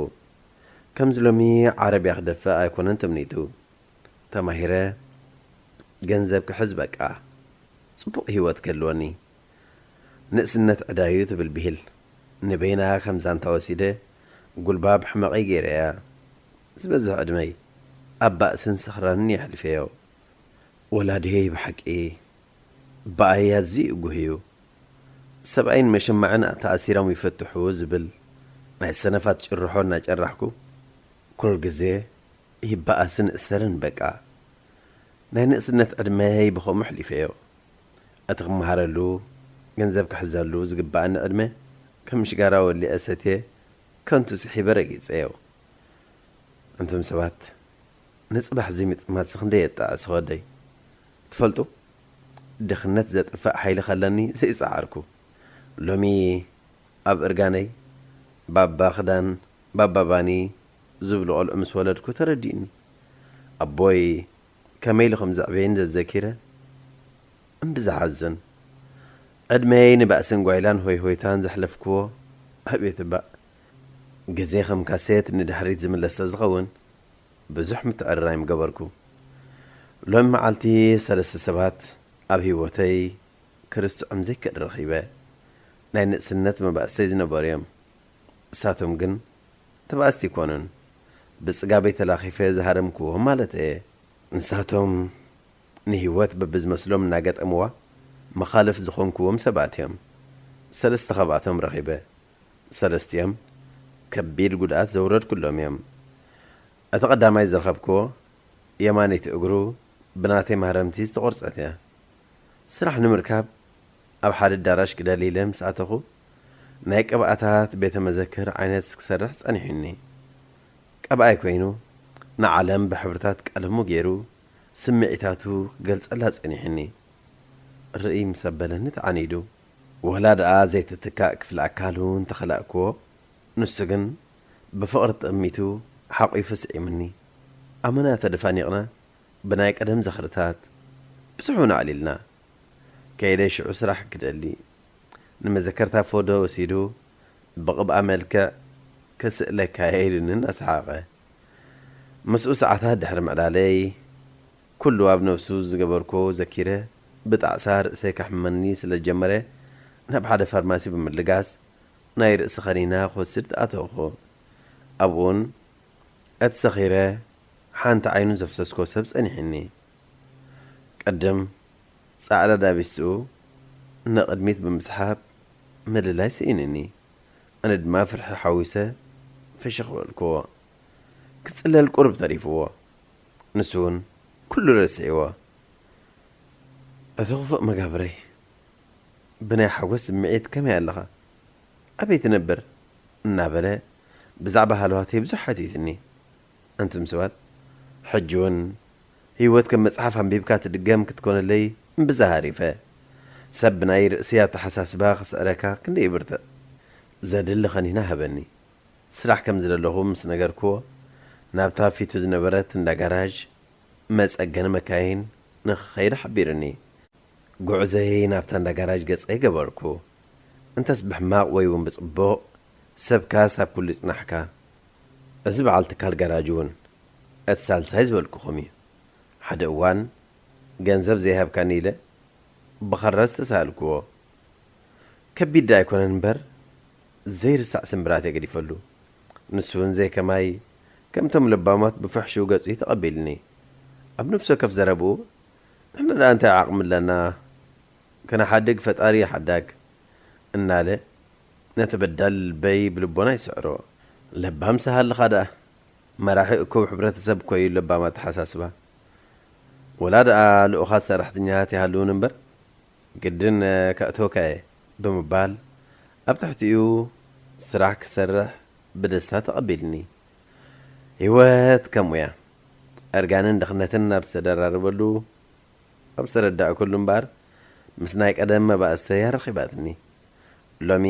ከምዚ ሎሚ ዓረብያ ክደፍእ ኣይኮነን ትምኒቱ። ተማሂረ ገንዘብ ክሕዝ በቃ። ጽቡቕ ህይወት ክህልወኒ። ንእስነት ዕዳዩ ትብል ብሂል ንበይና ከም ዛንታ ወሲደ ጉልባብ ሕመቐይ ገይረያ። ዝበዝሕ ዕድመይ ኣብ ባእስን ስኽራንን የሕልፈዮ። ወላዲየይ ብሓቂ ብኣይ ኣዝዩ ይጉህዩ። ሰብኣይን መሸማዕን ተኣሲሮም ይፈትሑ ዝብል ናይ ሰነፋት ጭርሖ እናጨራሕኩ፣ ኩሉ ግዜ ይበኣስን እሰርን በቃ። ናይ ንእስነት ዕድመይ ብኸምኡ ኣሕሊፈዮ። እቲ ክመሃረሉ፣ ገንዘብ ክሕዘሉ ዝግበኣኒ ዕድመ ከም ሽጋራ ወሊዐ ሰትየ ከንቱ ስሒበ ረጊጸዮ። ኣንቱም ሰባት፣ ንጽባሕ ዘይምጥማትሲ ክንደይ የጣዕስ ወደይ። ትፈልጡ፣ ድኽነት ዘጥፍእ ሓይሊ ከለኒ ዘይጸዓርኩ። ሎሚ ኣብ እርጋነይ ባባ ክዳን፣ ባባ ባኒ ዝብሉ ቆልዑ ምስ ወለድኩ ተረዲእኒ። ኣቦይ ከመይ ኢሉ ከም ዘዕበየኒ ዘዘኪረ እምብዛ ሓዝን። ዕድመይ ንባእስን ጓይላን ሆይ ሆይታን ዘሕለፍክዎ፣ ኣቤት እባእ። ግዜ ከም ካሴት ንድሕሪት ዝምለስ ተዝኸውን፣ ብዙሕ ምትዕርራይ ምገበርኩ። ሎሚ መዓልቲ ሰለስተ ሰባት ኣብ ህይወተይ ክርስዖም ዘይክእል ረኺበ። ናይ ንእስነት መባእስተይ ዝነበሩ እዮም። እሳቶም ግን ተባእስቲ ኣይኮኑን። ብጽጋበይ ተላኺፈ ዝሃረምክዎም ማለት እየ። ንሳቶም ንህይወት በብዝመስሎም እናገጠምዋ መኻልፍ ዝኾንክዎም ሰባት እዮም። ሰለስተ ካብኣቶም ረኺበ። ሰለስቲኦም ከቢድ ጉድኣት ዘውረድኩሎም እዮም። እቲ ቀዳማይ ዝረኸብክዎ የማነይቲ እግሩ ብናተይ ማህረምቲ ዝተቖርጸት እያ። ስራሕ ንምርካብ ኣብ ሓደ ኣዳራሽ ክደሊ ኢለ ምስ ኣተኹ፣ ናይ ቀብኣታት ቤተ መዘክር ዓይነት ክሰርሕ ጸኒሑኒ። ቀብኣይ ኮይኑ ንዓለም ብሕብርታት ቀለሙ ገይሩ ስምዒታቱ ክገልጸላ ጸኒሑኒ። ርእይ ምስ ኣበለኒ ተዓኒዱ። ወላ ደኣ ዘይትትካእ ክፍሊ ኣካሉ እንተኸላእክዎ፣ ንሱ ግን ብፍቕሪ ተጠሚቱ ሓቒፉ ስዒሙኒ። ኣመና ተደፋኒቕና ብናይ ቀደም ዝኽርታት ብዙሕ እውን ኣዕሊልና። ከይደ ሽዑ ስራሕ ክደሊ። ንመዘከርታ ፎዶ ወሲዱ ብቕብኣ መልክዕ ክስእለካ እየ ኢሉኒ እናሰሓቐ። ምስኡ ሰዓታት ድሕሪ ምዕላለይ፣ ኩሉ ኣብ ነብሱ ዝገበርኩዎ ዘኪረ፣ ብጣዕሳ ርእሰይ ከሕመኒ ስለ ዝጀመረ፣ ናብ ሓደ ፋርማሲ ብምልጋስ ናይ ርእሲ ከኒና ክወስድ ኣተውኹ። ኣብኡን እቲ ሰኺረ ሓንቲ ዓይኑ ዘፍሰስኮ ሰብ ጸኒሕኒ። ቅድም ጻዕዳ ዳቢስኡ ንቕድሚት ብምስሓብ ምልላይ ስኢንኒ። ኣነ ድማ ፍርሒ ሓዊሰ ፍሽኽ በልክዎ። ክጽለል ቁሩብ ተሪፍዎ። ንሱ እውን ኩሉ ረሲዕዎ። እቲ ክፉእ መጋብረይ ብናይ ሓጎስ ስምዒት ከመይ ኣለኻ? ኣበይ ትነብር? እናበለ ብዛዕባ ሃለዋተይ ብዙሕ ሓቲቱኒ። ኣንቱም ሰባት፣ ሕጂ እውን ህይወት ከም መጽሓፍ ኣንቢብካ ትድገም ክትኮነለይ እምብዛ ሃሪፈ። ሰብ ብናይ ርእሲ ኣተሓሳስባ ክስዕረካ ክንደይ ይብርትዕ። ዘድሊ ከኒና ሃበኒ። ስራሕ ከም ዝደለኹ ምስ ነገርክዎ፣ ናብታ ፊቱ ዝነበረት እንዳ ጋራዥ መጸገኒ መካይን ንኽኸይድ ሓቢሩኒ። ጉዕዞየይ ናብታ እንዳ ጋራጅ ገጸይ ገበርኩ። እንተስ ብሕማቕ ወይ እውን ብጽቡቕ፣ ሰብካስ ኣብ ኩሉ ይጽናሕካ። እዚ በዓል ትካል ጋራጅ እውን እቲ ሳልሳይ ዝበልኩኹም እዩ። ሓደ እዋን ገንዘብ ዘይሃብካኒ ኢለ ብኸረዝ ተሳእልክዎ። ከቢድ ደኣ ኣይኮነን እምበር፣ ዘይርሳዕ ስምብራት የገዲፈሉ። ንሱ እውን ዘይከማይ፣ ከምቶም ለባማት ብፍሕሽው ገጹ እዩ ተቐቢልኒ። ኣብ ነፍሲ ወከፍ ዘረብኡ፣ "ንሕና ደኣ እንታይ ዓቕሚ ኣለና? ከነሓድግ ፈጣሪ እዩ ሓዳግ" እናለ፣ ነቲ በዳሊ ልበይ ብልቦና ይስዕሮ። ለባም ሰሃልኻ ደኣ፣ መራሒ እኩብ ሕብረተሰብ እኮ እዩ ለባም ኣተሓሳስባ። ወላ ደኣ ልኡኻት ሰራሕተኛታት ይሃልውን እምበር፣ ግድን ከእተወካ እየ ብምባል፣ ኣብ ትሕቲኡ ስራሕ ክሰርሕ ብደስታ ተቐቢልኒ። ህይወት ከምኡ እያ። እርጋንን ድኽነትን ኣብ ዝተደራረበሉ፣ ኣብ ዝተረዳእኩሉ እምበኣር፣ ምስ ናይ ቀደም መባእስተይ ኣረኺባትኒ። ሎሚ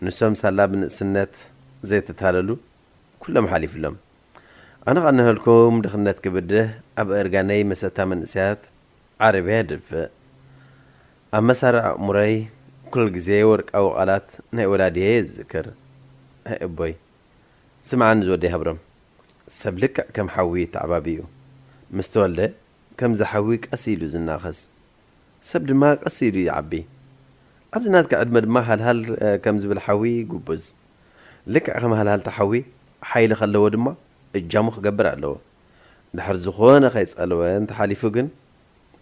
ንሶም ሳላ ብንእስነት ዘይተታለሉ፣ ኩሎም ሓሊፍሎም። ኣነ ኸኣ ንህልኩም ድኽነት ክብድህ ኣብ እርጋነይ መሰታ መንእሰያት ዓረብያ ይድፍእ። ኣብ መሳርዕ ኣእምሮይ ኩሉ ግዜ ወርቃዊ ቃላት ናይ ወላዲየይ እዝክር። ኣይ እቦይ፣ ስምዓኒ ዝወደይ ሃብሮም፣ ሰብ ልክዕ ከም ሓዊ ተዓባቢ እዩ። ምስ ተወልደ ከምዚ ሓዊ ቀስ ኢሉ ዝናኸስ፣ ሰብ ድማ ቀስ ኢሉ ይዓቢ። ኣብዚ ናትካ ዕድመ ድማ ሃልሃል፣ እ፣ ከም ዝብል ሓዊ ይጉብዝ። ልክዕ ከም ሃልሃልታ ሓዊ ሓይሊ ከለዎ ድማ እጃሙ ክገብር ኣለዎ። ድሕሪ ዝኾነ ከይጸለወ እንተሓሊፉ ግን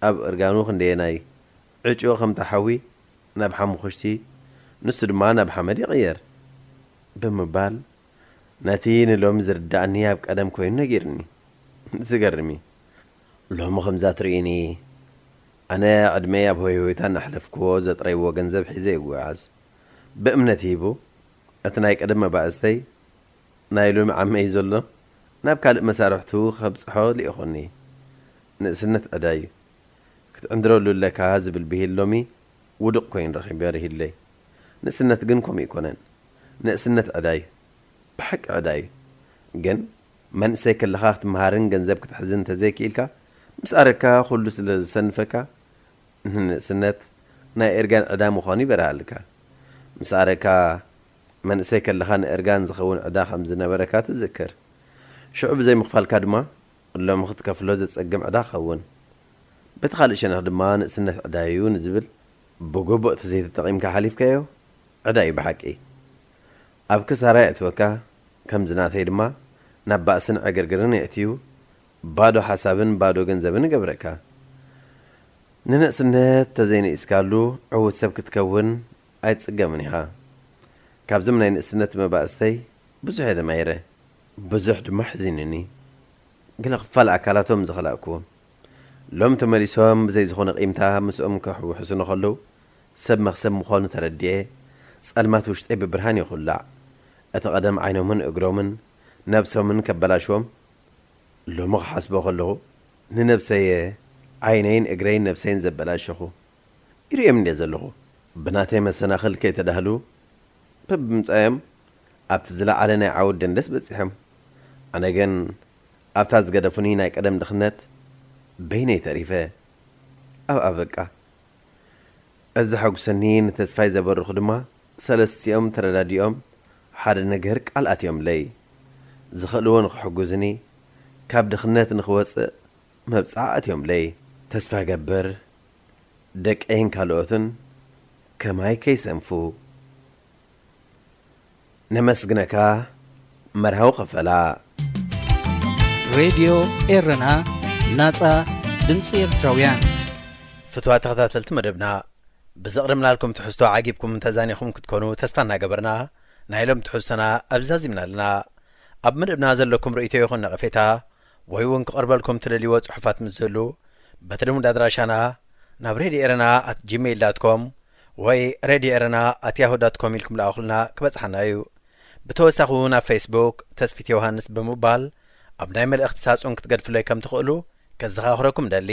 ኣብ እርጋኑ ክንደየናይ ዕጩ ከምታ ሓዊ ናብ ሓሙኽሽቲ፣ ንሱ ድማ ናብ ሓመድ ይቕየር ብምባል ነቲ ንሎሚ ዝርዳእኒ ኣብ ቀደም ኮይኑ ነጊርኒ። ዝገርም እዩ። ሎሚ ከምዛ ትርእይኒ፣ ኣነ ዕድመይ ኣብ ሆይሆይታ እናሕለፍክዎ ዘጥረይዎ ገንዘብ ሒዘ ይጓዓዝ። ብእምነት ሂቡ፣ እቲ ናይ ቀደም መባእስተይ ናይ ሎሚ ዓመይ ዘሎ ናብ ካልእ መሳርሕቱ ከብጽሖ ልኢኹኒ። ንእስነት ዕዳ እዩ። ክትዕንድረሉ ኣለካ ዝብል ብሂል ሎሚ ውዱቕ ኮይኑ ረኺበ ርሂለይ። ንእስነት ግን ከምኡ ኣይኮነን። ንእስነት ዕዳ እዩ። ብሓቂ ዕዳ እዩ። ግን መንእሰይ ከለኻ ክትመሃርን ገንዘብ ክትሕዝን እንተዘይክኢልካ፣ ምስ ኣረካ ኩሉ ስለ ዝሰንፈካ፣ ንንእስነት ናይ እርጋን ዕዳ ምዃኑ ይበርሃልካ። ምስ ኣረካ መንእሰይ ከለኻ ንእርጋን ዝኸውን ዕዳ ከም ዝነበረካ ትዝክር። ሽዑ ብዘይምኽፋልካ ድማ ሎሚ ክትከፍሎ ዘጸግም ዕዳ ክኸውን። በቲ ካልእ ሸነኽ ድማ ንእስነት ዕዳ እዩ ንዝብል ብግቡእ ተዘይተጠቒምካ ሓሊፍካዮ ዕዳ እዩ ብሓቂ። ኣብ ክሳራ የእትወካ፣ ከምዚ ናተይ ድማ ናብ ባእስን ዕግርግርን የእትዩ፣ ባዶ ሓሳብን ባዶ ገንዘብን ይገብረካ። ንንእስነት ተዘይንኢስካሉ ዕዉት ሰብ ክትከውን ኣይትጽገምን ኢኻ። ካብዞም ናይ ንእስነት መባእስተይ ብዙሕ እየ ተማሂረ፣ ብዙሕ ድማ ሕዚኑኒ። ገለ ክፋል ኣካላቶም ዝኸላእኩዎም ሎም ተመሊሶም ብዘይ ዝኾነ ቂምታ ምስኦም ክውሕሱኒ ከለዉ ሰብ መኽሰብ ምዃኑ ተረዲኤ፣ ጸልማት ውሽጠይ ብብርሃን ይኹላዕ። እቲ ቀደም ዓይኖምን እግሮምን ነብሶምን ከበላሽዎም ሎሚ ክሓስቦ ከለኹ ንነብሰየ ዓይነይን እግረይን ነብሰይን ዘበላሸኹ ይርእዮም እንድየ ዘለኹ። ብናተይ መሰናኽል ከይተዳህሉ በብምጻዮም ኣብቲ ዝለዓለ ናይ ዓወት ደንደስ በጺሖም። ኣነ ግን ኣብታ ዝገደፉኒ ናይ ቀደም ድኽነት በይነይ ተሪፈ ኣብኣ በቃ። እዚ ዘሐጉሰኒ ንተስፋይ ዘበርኹ ድማ ሰለስቲኦም ተረዳዲኦም ሓደ ነገር ቃል ኣትዮምለይ። ዝኽእልዎ ንኽሕጉዝኒ ካብ ድኽነት ንኽወጽእ መብጽዓ ኣትዮምለይ። ተስፋ ገብር ደቀይን ካልኦትን ከማይ ከይሰንፉ። ነመስግነካ መርሃዊ ከፈላ። ሬድዮ ኤረና፣ ናጻ ድምጺ ኤርትራውያን። ፍትዋት ተኸታተልቲ መደብና፣ ብዘቕረብናልኩም ትሕዝቶ ዓጊብኩም ተዛኒኹም ክትኮኑ ተስፋ እናገበርና፣ ናይ ሎም ትሕዝቶና ኣብዚ ዛዚምና ኣለና። ኣብ መደብና ዘለኩም ርእይቶ ይኹን ነቐፌታ ወይ እውን ክቐርበልኩም ትደልይዎ ጽሑፋት ምስ ዝህሉ፣ በቲ ልሙድ ኣድራሻና ናብ radio erena at gmail dot com ወይ radio erena at yahoo dot com ኢልኩም ለኣኹልና ክበጽሓና እዩ። ብተወሳኺ እውን ኣብ ፌስቡክ ተስፊት ዮሃንስ ብምባል ኣብ ናይ መልእኽቲ ሳጹን ክትገድፉለይ ከም ትኽእሉ ከዘኻኽረኩም እደሊ።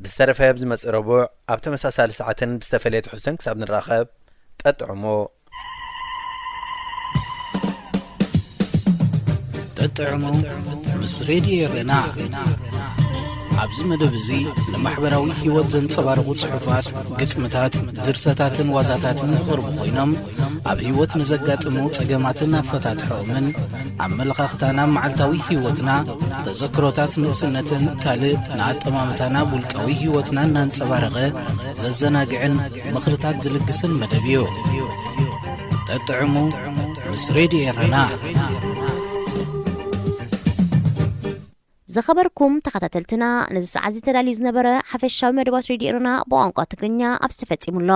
ብዝተረፈ ኣብ ዝመጽእ ረቡዕ ኣብ ተመሳሳሊ ሰዓትን ብዝተፈለየ ትሕዝቶን ክሳብ ንራኸብ ጠጥዕሙ። ጠጥዕሙ ምስ ሬድዮ ኤረና። ኣብዚ መደብ እዚ ንማሕበራዊ ህይወት ዘንጸባርቑ ጽሑፋት፣ ግጥምታት፣ ድርሰታትን ዋዛታትን ዝቐርቡ ኮይኖም ኣብ ህይወት ንዘጋጥሙ ጸገማትን ኣፈታትሖምን ኣመለኻኽታና መዓልታዊ ህይወትና፣ ተዘክሮታት ንእስነትን ካልእ ንኣጠማምታና ውልቃዊ ህይወትና እናንጸባረቐ ዘዘናግዕን ምኽርታት ዝልግስን መደብ እዩ። ጠጥዕሙ ምስ ሬድዮ ኤረና። ዝኸበርኩም ተኸታተልትና፣ ነዚ ሰዓት እዚ ተዳልዩ ዝነበረ ሓፈሻዊ መደባት ሬድዮ ኤረና ብቋንቋ ትግርኛ ኣብዚ ተፈጺሙ ኣሎ።